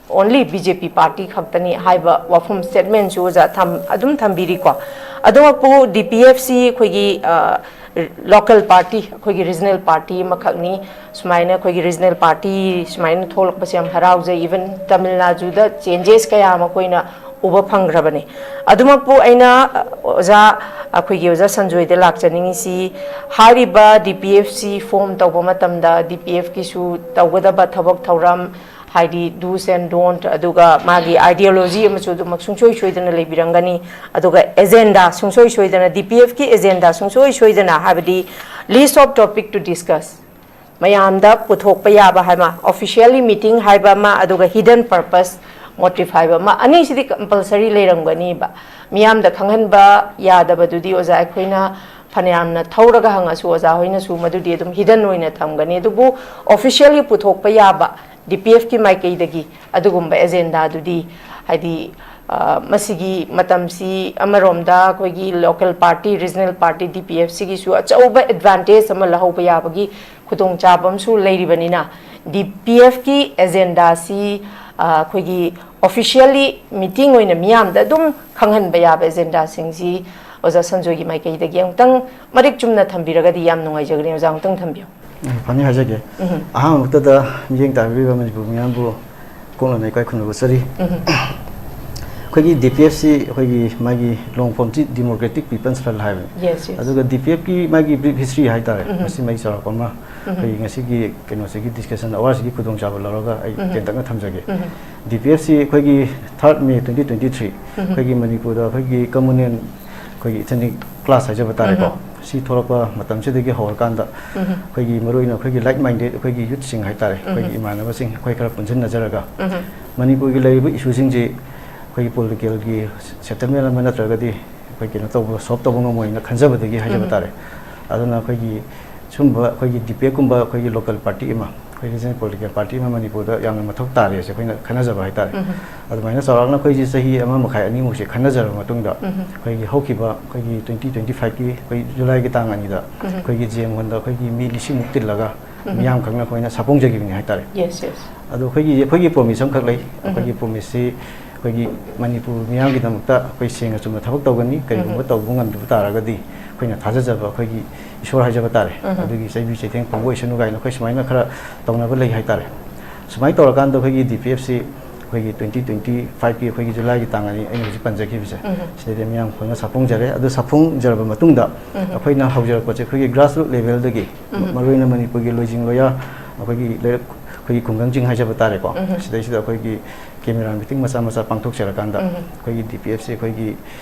only B J P party ꯈꯛꯇꯅꯤ ꯍꯥꯏꯕ ꯋꯥꯐꯝ statementꯁꯨ ꯑꯣꯖꯥ ꯊꯝ-, ꯑꯗꯨꯝ ꯊꯝꯕꯤꯔꯤꯀꯣ꯫ ꯑꯗꯨꯃꯛꯄꯨ D P Fꯁꯤ ꯑꯩꯈꯣꯏꯒꯤ, ꯑ, local party, ꯑꯩꯈꯣꯏꯒꯤ regional party ꯑꯃꯈꯛꯅꯤ꯫ ꯁꯨꯃꯥꯏꯅ ꯑꯩꯈꯣꯏꯒꯤ regional party ꯁꯨꯃꯥꯏꯅ ꯊꯣꯛꯂꯛꯄꯁꯦ ꯌꯥꯝ ꯍꯔꯥꯎꯖꯩ꯫ Even ꯇꯥꯃꯤꯜ ꯅꯥꯗꯨꯗ changes ꯀꯌꯥ ꯑꯃ ꯑꯩꯈꯣꯏꯅ ꯎꯕ ꯐꯪꯈ꯭ꯔꯕꯅꯤ꯫ ꯑꯗꯨꯃꯛꯄꯨ ꯑꯩꯅ, ꯑ, ꯑꯣꯖꯥ, ꯑꯩꯈꯣꯏꯒꯤ ꯑꯣꯖꯥ ꯁꯟꯖꯣꯏꯗ ꯂꯥꯛꯆꯅꯤꯡꯉꯤꯁꯤ, ꯍꯥꯏꯔꯤꯕ D P Fꯁꯤ form ꯇꯧꯕ ꯃꯇꯝꯗ D P Fꯀꯤꯁꯨ ꯇꯧꯒꯗꯕ ꯊꯕꯛ ꯊꯧꯔꯝ, ꯍꯥꯏꯗꯤ do's and don't, ꯑꯗꯨꯒ ꯃꯥꯒꯤ ideology ꯑꯃꯁꯨ ꯑꯗꯨꯃꯛ ꯁꯨꯡꯁꯣꯏ ꯁꯣꯏꯗꯅ ꯂꯩꯕꯤꯔꯝꯒꯅꯤ꯫ ꯑꯗꯨꯒ agenda ꯁꯨꯡꯁꯣꯏ ꯁꯣꯏꯗꯅ, D P Fꯀꯤ agenda ꯁꯨꯡꯁꯣꯏ ꯁꯣꯏꯗꯅ, ꯍꯥꯏꯕꯗꯤ list of topic to discuss, ꯃꯌꯥꯝꯗ ꯄꯨꯊꯣꯛꯄ ꯌꯥꯕ ꯍꯥꯏꯕ, officially meeting ꯍꯥꯏꯕ ꯑꯃ, ꯑꯗꯨꯒ hidden purpose, motive ꯍꯥꯏꯕ ꯑꯃ, ꯑꯅꯤꯁꯤꯗꯤ compulsory ꯂꯩꯔꯝꯒꯅꯤꯕ꯫ ꯃꯤꯌꯥꯝꯗ ꯈꯪꯍꯟꯕ ꯌꯥꯗꯕꯗꯨꯗꯤ ꯑꯣꯖꯥ ꯑꯩꯈꯣꯏꯅ ꯐꯅꯌꯥꯝꯅ ꯊꯧꯔꯒ ꯍꯪꯉꯁꯨ ꯑꯣꯖꯥ ꯍꯣꯏꯅꯁꯨ ꯃꯗꯨꯗꯤ ꯑꯗꯨꯝ ꯍꯤꯗꯟ ꯑꯣꯏꯅ ꯊꯝꯒꯅꯤ꯫ ꯑꯗꯨꯕꯨ ꯑꯣꯐꯤꯁꯤꯌꯦꯜꯂꯤ ꯄꯨꯊꯣꯛꯄ ꯌꯥꯕ ꯗꯤ ꯄꯤ ꯑꯦꯐꯀꯤ ꯃꯥꯏꯀꯩꯗꯒꯤ ꯑꯗꯨꯒꯨꯝꯕ ꯑꯦꯖꯦꯟꯗꯥꯗꯨꯗꯤ, ꯍꯥꯏꯗꯤ, ꯑ, ꯃꯁꯤꯒꯤ ꯃꯇꯝꯁꯤ ꯑꯃꯔꯣꯝꯗ ꯑꯩꯈꯣꯏꯒꯤ ꯂꯣꯀꯦꯜ ꯄꯥꯔꯇꯤ, ꯔꯤꯖꯅꯦꯜ ꯄꯥꯔꯇꯤ, ꯗꯤ ꯄꯤ ꯑꯦꯐ ꯁꯤꯒꯤꯁꯨ ꯑꯆꯧꯕ ꯑꯦꯗꯚꯥꯟꯇꯦꯖ ꯑꯃ ꯂꯧꯍꯧꯕ ꯌꯥꯕꯒꯤ ꯈꯨꯗꯣꯡꯆꯥꯕ ꯑꯃꯁꯨ ꯂꯩꯔꯤꯕꯅꯤꯅ, ꯗꯤ ꯄꯤ ꯑꯦꯐꯀꯤ ꯑꯦꯖꯦꯟꯗꯥꯁꯤ, ꯑ, ꯑꯩꯈꯣꯏꯒꯤ ꯑꯣꯐꯤꯁꯤꯌꯦꯜꯂꯤ ꯃꯤꯇꯤꯡ ꯑꯣꯏꯅ ꯃꯤꯌꯥꯝꯗ ꯑꯗꯨꯝ ꯈꯪꯍꯟꯕ ꯌꯥꯕ ꯑꯦꯖꯦꯟꯗꯥꯁꯤꯡꯁꯤ ꯑꯣꯖꯥ ꯁꯟꯖꯣꯏꯒꯤ ꯃꯥꯏꯀꯩꯗꯒꯤ ꯑꯃꯨꯛꯇꯪ ꯃꯔꯤꯛ ꯆꯨꯝꯅ ꯊꯝꯕꯤꯔꯒꯗꯤ ꯌꯥꯝ ꯅꯨꯡꯉꯥꯏꯖꯒꯅꯤ꯫ ꯑꯣꯖꯥ, ꯑꯃꯨꯛꯇꯪ ꯊꯝꯕꯤꯌꯨ꯫ ꯎꯝ, ꯐꯅꯤ, ꯍꯥꯏꯖꯒꯦ꯫ ꯎꯝ꯫ ꯑꯍꯥꯟꯕꯃꯛꯇꯗ ꯃꯤꯠꯌꯦꯡ ꯇꯥꯕꯤꯔꯤꯕ ꯃꯅꯤꯄꯨꯔ ꯃꯤꯌꯥꯝꯕꯨ ꯀꯣꯛꯅ ꯏꯀꯥꯏ ꯈꯨꯝꯅꯕ ꯎꯠꯆꯔꯤ꯫ ꯎꯝ꯫ ꯑꯩꯈꯣꯏꯒꯤ ꯗꯤ ꯄꯤ ꯑꯦꯐ ꯁꯤ ꯑꯩꯈꯣꯏꯒꯤ ꯃꯥꯒꯤ long form ꯁꯤ Democratic People's Front ꯍꯥꯏꯕꯅꯤ꯫ Yes, yes. ꯑꯗꯨꯒ ꯗꯤ ꯄꯤ ꯑꯦꯐꯀꯤ ꯃꯥꯒꯤ brief history ꯍꯥꯏꯇꯥꯔꯦ, ꯎꯝ꯫ ꯃꯁꯤ ꯃꯥꯒꯤ ꯆꯥꯎꯔꯥꯛꯄ ꯑꯃ ꯎꯝ꯫ ꯑꯩꯈꯣꯏꯒꯤ ꯉꯁꯤꯒꯤ ꯀꯩꯅꯣꯁꯤꯒꯤ discussion hour ꯁꯤꯒꯤ ꯈꯨꯗꯣꯡꯆꯥꯕ ꯂꯧꯔꯒ ꯑꯩ ꯎꯝ꯫ ꯇꯦꯟꯇꯛꯅ ꯊꯝꯖꯒꯦ꯫ ꯎꯝ꯫ ꯗꯤ ꯄꯤ ꯑꯦꯐ ꯁꯤ ꯑꯩꯈꯣꯏꯒꯤ third May twenty twenty three ꯎꯝ꯫ ꯑꯩꯈꯣꯏꯒꯤ ꯃꯅꯤꯄꯨꯔꯗ ꯑꯩꯈꯣꯏꯒꯤ communal ꯑꯩꯈꯣꯏꯒꯤ ethnic clash ꯍꯥꯏꯖꯕ ꯇꯥꯔꯦꯀꯣ, ꯎꯝ꯫ ꯁꯤ ꯊꯣꯛꯂꯛꯄ ꯃꯇꯝꯁꯤꯗꯒꯤ ꯍꯧꯔꯀꯥꯟꯗ ꯎꯝ꯫ ꯑꯩꯈꯣꯏꯒꯤ ꯃꯔꯨꯑꯣꯏꯅ ꯑꯩꯈꯣꯏꯒꯤ like minded ꯑꯩꯈꯣꯏꯒꯤ youth ꯁꯤꯡ ꯍꯥꯏꯇꯥꯔꯦ, ꯑꯩꯈꯣꯏꯒꯤ ꯎꯝ꯫ ꯏꯃꯥꯟꯅꯕꯁꯤꯡ ꯑꯩꯈꯣꯏ ꯈꯔ ꯄꯨꯟꯁꯤꯟꯅꯖꯔꯒ ꯎꯝ꯫ ꯃꯅꯤꯄꯨꯔꯒꯤ ꯂꯩꯔꯤꯕ issue ꯁꯤꯡꯁꯤ ꯑꯩꯈꯣꯏꯒꯤ political ꯒꯤ settlement ꯑꯃ ꯅꯠꯇ꯭ꯔꯒꯗꯤ ꯑꯩꯈꯣꯏ ꯀꯩꯅꯣ ꯇꯧꯕ, solve ꯇꯧꯕ ꯉꯝꯃꯣꯏꯅ ꯈꯟꯖꯕꯗꯒꯤ ꯍꯥꯏꯖꯕ ꯎꯝ꯫ ꯇꯥꯔꯦ꯫ ꯑꯗꯨꯅ ꯑꯩꯈꯣꯏꯒꯤ ꯁꯨꯝꯕ ꯑꯩꯈꯣꯏꯒꯤ ꯗꯤ ꯄꯤ ꯑꯦꯐ ꯀꯨꯝꯕ ꯑꯩꯈꯣꯏꯒꯤ local party ꯑꯃ, ꯑꯩꯈꯣꯏ regional political party ꯑꯃ ꯃꯅꯤꯄꯨꯔꯗ ꯌꯥꯝꯅ ꯃꯊꯧ ꯇꯥꯔꯦꯁꯦ ꯑꯩꯈꯣꯏꯅ ꯈꯟꯅꯖꯕ ꯍꯥꯏꯇꯥꯔꯦ꯫ ꯎꯝ꯫ ꯑꯗꯨꯃꯥꯏꯅ ꯆꯥꯎꯔꯥꯛꯅ ꯑꯩꯈꯣꯏꯁꯦ ꯆꯍꯤ ꯑꯃ ꯃꯈꯥꯏ ꯑꯅꯤꯃꯨꯛꯁꯦ ꯈꯟꯅꯖꯔꯕ ꯃꯇꯨꯡꯗ ꯎꯝ꯫ ꯑꯩꯈꯣꯏꯒꯤ ꯍꯧꯈꯤꯕ ꯑꯩꯈꯣꯏꯒꯤ twenty twenty five ꯀꯤ ꯑꯩꯈꯣꯏ ꯖꯨꯂꯥꯏꯒꯤ ꯇꯥꯡ ꯑꯅꯤꯗ ꯎꯝ꯫ ꯑꯩꯈꯣꯏꯒꯤ ꯖꯦꯝ ꯍꯣꯜꯗ ꯑꯩꯈꯣꯏꯒꯤ ꯃꯤ ꯂꯤꯁꯤꯡꯃꯨꯛ ꯇꯤꯜꯂꯒ ꯎꯝ꯫ ꯃꯤꯌꯥꯝ ꯈꯪꯅ ꯑꯩꯈꯣꯏꯅ ꯁꯥꯐꯣꯡꯖꯈꯤꯕꯅꯤ ꯍꯥꯏꯇꯥꯔꯦ꯫ Yes, yes. ꯑꯗꯣ ꯑꯩꯈꯣꯏꯒꯤ, ꯑꯩꯈꯣꯏꯒꯤ promise ꯑꯃꯈꯛ ꯂꯩ꯫ ꯎꯝ꯫ ꯑꯩꯈꯣꯏꯒꯤ promise ꯁꯤ ꯑꯩꯈꯣꯏꯒꯤ ꯃꯅꯤꯄꯨꯔ ꯃꯤꯌꯥꯝꯒꯤꯗꯃꯛꯇ ꯑꯩꯈꯣꯏ ꯁꯦꯡꯅ ꯆꯨꯝꯅ ꯊꯕꯛ ꯇꯧꯒꯅꯤ꯫ ꯀꯔꯤꯒꯨꯝꯕ ꯎꯝ꯫ ꯇꯧꯕ ꯉꯝꯗꯕ ꯇꯥꯔꯒꯗꯤ ꯑꯩꯈꯣꯏꯅ ꯊꯥꯖꯖꯕ ꯑꯩꯈꯣꯏꯒꯤ ꯏꯁꯣꯔ ꯍꯥꯏꯖꯕ ꯇꯥꯔꯦ, ꯎꯝ꯫ ꯑꯗꯨꯒꯤ ꯆꯩꯕꯤ ꯆꯩꯊꯦꯡ ꯐꯪꯕ ꯑꯣꯏꯁꯅꯨ ꯀꯥꯏꯅ ꯑꯩꯈꯣꯏ ꯁꯨꯃꯥꯏꯅ ꯈꯔ ꯇꯧꯅꯕ ꯂꯩ ꯍꯥꯏꯇꯥꯔꯦ꯫ ꯁꯨꯃꯥꯏꯅ ꯇꯧꯔꯀꯥꯟꯗ ꯑꯩꯈꯣꯏꯒꯤ ꯗꯤ ꯄꯤ ꯑꯦꯐ ꯁꯤ ꯑꯩꯈꯣꯏꯒꯤ twenty twenty five ꯀꯤ ꯑꯩꯈꯣꯏꯒꯤ ꯖꯨꯂꯥꯏꯒꯤ ꯇꯥꯡ ꯑꯅꯤ ꯑꯩꯅ ꯍꯧꯖꯤꯛ ꯄꯟꯖꯈꯤꯕꯁꯦ, ꯎꯝ꯫ ꯁꯤꯗꯩꯗ ꯃꯤꯌꯥꯝ ꯈꯪꯅ ꯁꯥꯐꯣꯡꯖꯔꯦ꯫ ꯑꯗꯨ ꯁꯥꯐꯣꯡꯖꯔꯕ ꯃꯇꯨꯡꯗ ꯎꯝ꯫ ꯑꯩꯈꯣꯏꯅ ꯍꯧꯖꯔꯛꯄꯁꯦ ꯑꯩꯈꯣꯏꯒꯤ grassroot level ꯗꯒꯤ, ꯎꯝ꯫ ꯃꯔꯨꯑꯣꯏꯅ ꯃꯅꯤꯄꯨꯔꯒꯤ ꯂꯣꯏꯖꯤꯡ ꯂꯣꯌꯥ, ꯑꯩꯈꯣꯏꯒꯤ ꯂꯩꯔꯛ, ꯑꯩꯈꯣꯏꯒꯤ ꯈꯨꯡꯒꯪꯁꯤꯡ ꯍꯥꯏꯖꯕ ꯇꯥꯔꯦꯀꯣ, ꯎꯝ꯫ ꯁꯤꯗꯩꯁꯤꯗ ꯑꯩꯈꯣꯏꯒꯤ camera meeting ꯃꯆꯥ ꯃꯆꯥ ꯄꯥꯡꯊꯣꯛꯆꯔꯀꯥꯟꯗ ꯎꯝ꯫ ꯑꯩꯈꯣꯏꯒꯤ ꯗꯤ ꯄꯤ ꯑꯦꯐ ꯁꯤ ꯑꯩꯈꯣꯏꯒꯤ,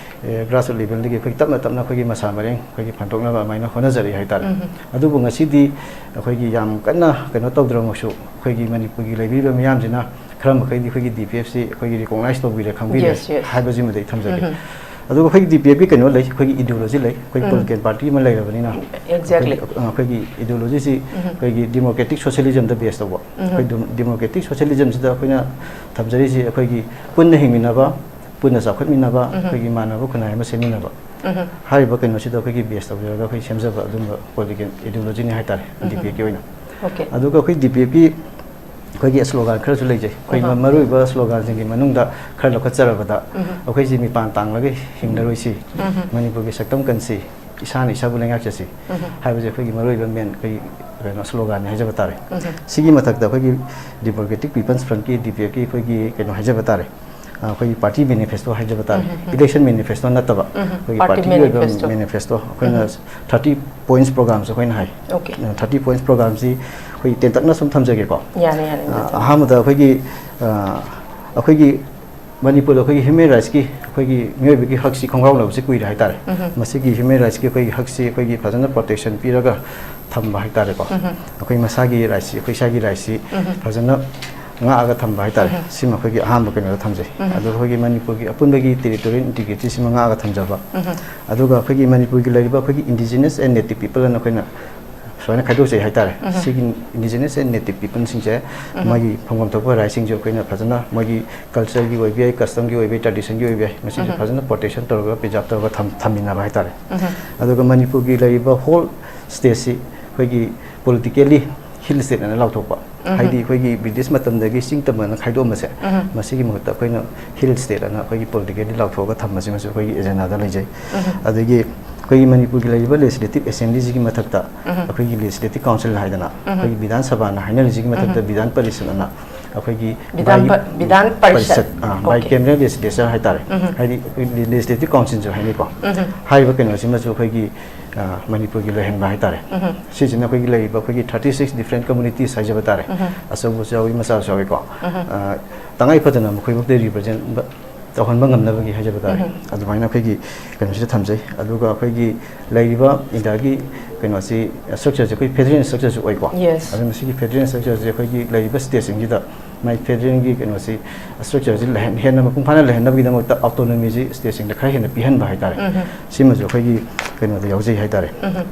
ꯑꯦ, grassroot level ꯗꯒꯤ ꯑꯩꯈꯣꯏ ꯇꯞꯅ ꯇꯞꯅ ꯑꯩꯈꯣꯏꯒꯤ ꯃꯁꯥ ꯃꯔꯦꯡ ꯑꯩꯈꯣꯏꯒꯤ ꯐꯟꯗꯣꯛꯅꯕ ꯑꯗꯨꯃꯥꯏꯅ ꯍꯣꯠꯅꯖꯔꯤ ꯍꯥꯏꯇꯥꯔꯦ꯫ ꯎꯝ꯫ ꯑꯗꯨꯕꯨ ꯉꯁꯤꯗꯤ ꯑꯩꯈꯣꯏꯒꯤ ꯌꯥꯝ ꯀꯟꯅ ꯀꯩꯅꯣ ꯇꯧꯗ꯭ꯔꯃꯛꯁꯨ ꯑꯩꯈꯣꯏꯒꯤ ꯃꯅꯤꯄꯨꯔꯒꯤ ꯂꯩꯕꯤꯔꯤꯕ ꯃꯤꯌꯥꯝꯁꯤꯅ ꯈꯔ ꯃꯈꯩꯗꯤ ꯑꯩꯈꯣꯏꯒꯤ ꯗꯤ ꯄꯤ ꯑꯦꯐ ꯁꯤ ꯑꯩꯈꯣꯏꯒꯤ recognize ꯇꯧꯕꯤꯔꯦ, ꯈꯪꯕꯤꯔꯦ Yes, yes. ꯍꯥꯏꯕꯁꯤꯃꯗꯤ ꯑꯩ ꯊꯝꯖꯒꯦ꯫ ꯎꯝ꯫ ꯑꯗꯨꯒ ꯑꯩꯈꯣꯏꯒꯤ ꯗꯤ ꯄꯤ ꯑꯦꯐꯀꯤ ꯀꯩꯅꯣ ꯂꯩ, ꯑꯩꯈꯣꯏꯒꯤ ideology ꯂꯩ, ꯑꯩꯈꯣꯏ ꯎꯝ꯫ Political party ꯑꯃ ꯂꯩꯔꯕꯅꯤꯅ꯫ Exactly. ꯑꯩꯈꯣꯏꯒꯤ, ꯑ, ꯑꯩꯈꯣꯏꯒꯤ ideologyꯁꯤ ꯎꯝ꯫ ꯑꯩꯈꯣꯏꯒꯤ democratic socialismꯗ base ꯇꯧꯕ꯫ ꯎꯝ꯫ ꯑꯩꯈꯣꯏ ꯗꯦꯃꯣ-, democratic socialismꯁꯤꯗ ꯑꯩꯈꯣꯏꯅ ꯊꯝꯖꯔꯤꯁꯤ ꯑꯩꯈꯣꯏꯒꯤ ꯄꯨꯟꯅ ꯍꯤꯡꯃꯤꯟꯅꯕ, ꯄꯨꯟꯅ ꯆꯥꯎꯈꯠꯃꯤꯟꯅꯕ, ꯎꯝ꯫ ꯑꯩꯈꯣꯏꯒꯤ ꯃꯥꯟꯅꯕ ꯈꯨꯟꯅꯥꯏ ꯑꯃ ꯁꯦꯝꯃꯤꯟꯅꯕ꯫ ꯎꯝ꯫ ꯍꯥꯏꯔꯤꯕ ꯀꯩꯅꯣꯁꯤꯗ ꯑꯩꯈꯣꯏꯒꯤ base ꯇꯧꯖꯔꯒ ꯑꯩꯈꯣꯏ ꯁꯦꯝꯖꯕ ꯑꯗꯨꯝꯕ political ideologyꯅꯤ ꯍꯥꯏꯇꯥꯔꯦ, ꯎꯝ꯫ ꯗꯤ ꯄꯤ ꯑꯦꯐꯀꯤ ꯑꯣꯏꯅ꯫ Okay. ꯑꯗꯨꯒ ꯑꯩꯈꯣꯏ ꯗꯤ ꯄꯤ ꯑꯦꯐꯀꯤ ꯑꯩꯈꯣꯏꯒꯤ slogan ꯈꯔꯁꯨ ꯂꯩꯖꯩ꯫ ꯑꯩꯈꯣꯏ ꯑꯍꯥ꯫ ꯃꯔꯨꯑꯣꯏꯕ sloganꯁꯤꯡꯒꯤ ꯃꯅꯨꯡꯗ ꯈꯔ ꯂꯧꯈꯠꯆꯔꯕꯗ, ꯎꯝ꯫ ꯑꯩꯈꯣꯏꯁꯤ ꯃꯤꯄꯥꯟ ꯇꯥꯡꯂꯒ ꯍꯤꯡꯂꯔꯣꯏꯁꯤ, ꯎꯝ꯫ ꯃꯅꯤꯄꯨꯔꯒꯤ ꯁꯛꯇꯝ ꯀꯟꯁꯤ, ꯏꯁꯥꯅ ꯏꯁꯥꯕꯨ ꯂꯩꯉꯥꯛꯆꯁꯤ ꯎꯝ꯫ ꯍꯥꯏꯕꯁꯦ ꯑꯩꯈꯣꯏꯒꯤ ꯃꯔꯨꯑꯣꯏꯕ main ꯑꯩꯈꯣꯏ ꯀꯩꯅꯣ sloganꯅꯤ ꯍꯥꯏꯖꯕ ꯇꯥꯔꯦ꯫ ꯎꯝ꯫ ꯁꯤꯒꯤ ꯃꯊꯛꯇ ꯑꯩꯈꯣꯏꯒꯤ Democratic People's Frontꯀꯤ, ꯗꯤ ꯄꯤ ꯑꯦꯐꯀꯤ ꯑꯩꯈꯣꯏꯒꯤ ꯀꯩꯅꯣ ꯍꯥꯏꯖꯕ ꯇꯥꯔꯦ, ꯑ, ꯑꯩꯈꯣꯏꯒꯤ party manifesto ꯍꯥꯏꯖꯕ ꯇꯥꯔꯦ꯫ ꯎꯝ, ꯎꯝ, ꯎꯝ꯫ Election manifesto ꯅꯠꯇꯕ, ꯎꯝ, ꯎꯝ꯫ ꯑꯩꯈꯣꯏꯒꯤ Party partyꯒꯤ ꯑꯣꯏꯕ manifesto. Manifesto, ꯑꯩꯈꯣꯏꯅ ꯎꯝ꯫ thirty points programmeꯁꯦ ꯑꯩꯈꯣꯏꯅ ꯍꯥꯏ꯫ Okay. ꯑ, thirty points programmeꯁꯤ ꯑꯩꯈꯣꯏ ꯇꯦꯟꯇꯛꯅ ꯁꯨꯝ ꯊꯝꯖꯒꯦꯀꯣ꯫ ꯌꯥꯅꯤ, ꯌꯥꯅꯤ, ꯑ, ꯌꯥꯅꯤ꯫ ꯑꯍꯥꯟꯕꯗ ꯑꯩꯈꯣꯏꯒꯤ, ꯑ, ꯑꯩꯈꯣꯏꯒꯤ ꯃꯅꯤꯄꯨꯔꯗ ꯑꯩꯈꯣꯏꯒꯤ human rightsꯀꯤ, ꯑꯩꯈꯣꯏꯒꯤ ꯃꯤꯑꯣꯏꯕꯒꯤ ꯍꯛꯁꯤ ꯈꯣꯡꯒ꯭ꯔꯥꯎꯅꯕꯁꯤ ꯀꯨꯏꯔꯦ ꯍꯥꯏꯇꯥꯔꯦ꯫ ꯎꯝ꯫ ꯃꯁꯤꯒꯤ human rightsꯀꯤ ꯑꯩꯈꯣꯏꯒꯤ ꯍꯛꯁꯤ ꯑꯩꯈꯣꯏꯒꯤ ꯐꯖꯅ protection ꯄꯤꯔꯒ ꯊꯝꯕ ꯍꯥꯏꯇꯥꯔꯦꯀꯣ꯫ ꯎꯝ꯫ ꯑꯩꯈꯣꯏ ꯃꯁꯥꯒꯤ rightsꯁꯤ, ꯑꯩꯈꯣꯏ ꯏꯁꯥꯒꯤ rightsꯁꯤ ꯎꯝ꯫ ꯐꯖꯅ ꯉꯥꯛꯑꯒ ꯊꯝꯕ ꯍꯥꯏꯇꯥꯔꯦ꯫ ꯎꯝ꯫ ꯁꯤꯃ ꯑꯩꯈꯣꯏꯒꯤ ꯑꯍꯥꯟꯕ ꯀꯩꯅꯣꯗ ꯊꯝꯖꯩ꯫ ꯎꯝ꯫ ꯑꯗꯨꯒ ꯑꯩꯈꯣꯏꯒꯤ ꯃꯅꯤꯄꯨꯔꯒꯤ ꯑꯄꯨꯟꯕꯒꯤ territorial integrityꯁꯤꯃ ꯉꯥꯛꯑꯒ ꯊꯝꯖꯕ꯫ ꯎꯝ꯫ ꯑꯗꯨꯒ ꯑꯩꯈꯣꯏꯒꯤ ꯃꯅꯤꯄꯨꯔꯒꯤ ꯂꯩꯔꯤꯕ ꯑꯩꯈꯣꯏꯒꯤ indigenous and native people ꯑꯅ ꯑꯩꯈꯣꯏꯅ ꯁꯨꯃꯥꯏꯅ ꯈꯥꯏꯗꯣꯛꯆꯩ ꯍꯥꯏꯇꯥꯔꯦ꯫ ꯎꯝ꯫ ꯁꯤꯒꯤ indigenous and native peopleꯁꯤꯡꯁꯦ ꯎꯝ꯫ ꯃꯣꯏꯒꯤ ꯐꯪꯐꯝ ꯊꯣꯛꯄ rightsꯁꯤꯡꯁꯦ ꯑꯩꯈꯣꯏꯅ ꯐꯖꯅ ꯃꯣꯏꯒꯤ cultureꯒꯤ ꯑꯣꯏꯕ ꯌꯥꯏ, customꯒꯤ ꯑꯣꯏꯕ ꯌꯥꯏ, traditionꯒꯤ ꯑꯣꯏꯕ ꯌꯥꯏ, ꯃꯁꯤꯁꯦ ꯎꯝ꯫ ꯐꯖꯅ protection ꯇꯧꯔꯒ, preserve ꯇꯧꯔꯒ ꯊꯝ-, ꯊꯝꯃꯤꯟꯅꯕ ꯍꯥꯏꯇꯥꯔꯦ꯫ ꯎꯝ꯫ ꯑꯗꯨꯒ ꯃꯅꯤꯄꯨꯔꯒꯤ ꯂꯩꯔꯤꯕ whole stateꯁꯤ ꯑꯩꯈꯣꯏꯒꯤ politically hill state ꯑꯅ ꯂꯥꯎꯊꯣꯛꯄ꯫ ꯎꯝ꯫ ꯍꯥꯏꯗꯤ ꯑꯩꯈꯣꯏꯒꯤ British ꯃꯇꯝꯗꯒꯤ ꯆꯤꯡ ꯇꯝ ꯑꯅ ꯈꯥꯏꯗꯣꯛꯑꯝꯕꯁꯦ, ꯎꯝ꯫ ꯃꯁꯤꯒꯤ ꯃꯍꯨꯠꯇ ꯑꯩꯈꯣꯏꯅ hill state ꯑꯅ ꯑꯩꯈꯣꯏꯒꯤ politically ꯂꯥꯎꯊꯣꯛꯑꯒ ꯊꯝꯕꯁꯤꯃꯁꯨ ꯑꯩꯈꯣꯏꯒꯤ agendaꯗ ꯂꯩꯖꯩ꯫ ꯎꯝ꯫ ꯑꯗꯒꯤ ꯑꯩꯈꯣꯏꯒꯤ ꯃꯅꯤꯄꯨꯔꯒꯤ ꯂꯩꯔꯤꯕ Legislative Assemblyꯁꯤꯒꯤ ꯃꯊꯛꯇ ꯎꯝ꯫ ꯑꯩꯈꯣꯏꯒꯤ Legislative Council ꯍꯥꯏꯗꯅ, ꯎꯝ꯫ ꯑꯩꯈꯣꯏꯒꯤ ꯕꯤꯙꯥꯟ ꯁꯚꯥꯅ ꯍꯥꯏꯅꯔꯤꯁꯤꯒꯤ ꯃꯊꯛꯇ ꯎꯝ꯫ ꯕꯤꯙꯥꯟ ꯄꯔꯤꯁꯠ ꯑꯅ ꯑꯩꯈꯣꯏꯒꯤ ꯕꯤꯙꯥꯟ bi-, ꯄ-, ꯕꯤꯙꯥꯟ ꯄꯔꯤꯁꯠ꯫ ꯄꯔꯤꯁꯠ, ꯑ, Okay. bicameral legislature ꯍꯥꯏꯇꯥꯔꯦ꯫ ꯎꯝ꯫ ꯍꯥꯏꯗꯤ ꯑꯩꯈꯣꯏ Legislative Councilꯁꯨ ꯍꯥꯏꯅꯩꯀꯣ꯫ ꯎꯝ꯫ ꯍꯥꯏꯔꯤꯕ ꯀꯩꯅꯣꯁꯤꯃꯁꯨ ꯑꯩꯈꯣꯏꯒꯤ, ꯑ, ꯃꯅꯤꯄꯨꯔꯒꯤ ꯂꯣꯏꯍꯟꯕ ꯍꯥꯏꯇꯥꯔꯦ꯫ ꯎꯝ꯫ ꯁꯤꯁꯤꯅ ꯑꯩꯈꯣꯏꯒꯤ ꯂꯩꯔꯤꯕ ꯑꯩꯈꯣꯏꯒꯤ thirty six different communities ꯍꯥꯏꯖꯕ ꯇꯥꯔꯦ꯫ ꯎꯝ꯫ ꯑꯆꯧꯕꯁꯨ ꯌꯥꯎꯏ, ꯃꯆꯥꯁꯨ ꯌꯥꯎꯏꯀꯣ꯫ ꯎꯝ꯫ ꯑ, ꯇꯉꯥꯏ ꯐꯗꯅ ꯃꯈꯣꯏꯃꯛꯇ represent ꯇꯧꯍꯟꯕ ꯉꯝꯅꯕꯒꯤ ꯍꯥꯏꯖꯕ ꯇꯥꯔꯦ꯫ ꯎꯝ꯫ ꯑꯗꯨꯃꯥꯏꯅ ꯑꯩꯈꯣꯏꯒꯤ ꯀꯩꯅꯣꯁꯤꯗ ꯊꯝꯖꯩ꯫ ꯑꯗꯨꯒ ꯑꯩꯈꯣꯏꯒꯤ ꯂꯩꯔꯤꯕ ꯏꯟꯗꯤꯌꯥꯒꯤ ꯀꯩꯅꯣꯁꯤ, structureꯁꯦ ꯑꯩꯈꯣꯏ federal structureꯁꯨ ꯑꯣꯏꯀꯣ꯫ Yes. ꯑꯗꯨꯅ ꯁꯤꯒꯤ federal structureꯁꯦ ꯑꯩꯈꯣꯏꯒꯤ ꯂꯩꯔꯤꯕ stateꯁꯤꯡꯁꯤꯗ ꯃꯥꯏ ꯐꯦꯗꯔꯦꯜꯒꯤ ꯀꯩꯅꯣꯁꯤ, ꯁ꯭ꯇ꯭ꯔꯛꯆꯔꯁꯤ ꯂꯩꯍꯟ-, ꯍꯦꯟꯅ ꯃꯄꯨꯡ ꯐꯥꯅ ꯂꯩꯍꯟꯅꯕꯒꯤꯗꯃꯛꯇ ꯑꯣꯇꯣꯅꯣꯃꯤꯁꯤ ꯁ꯭ꯇꯦꯠꯁꯤꯡꯗ ꯈꯔ ꯍꯦꯟꯅ ꯄꯤꯍꯟꯕ ꯍꯥꯏꯇꯥꯔꯦ꯫ ꯎꯝ꯫ ꯁꯤꯃꯁꯨ ꯑꯩꯈꯣꯏꯒꯤ ꯀꯩꯅꯣꯗ ꯌꯥꯎꯖꯩ ꯍꯥꯏꯇꯥꯔꯦ꯫ ꯎꯝ꯫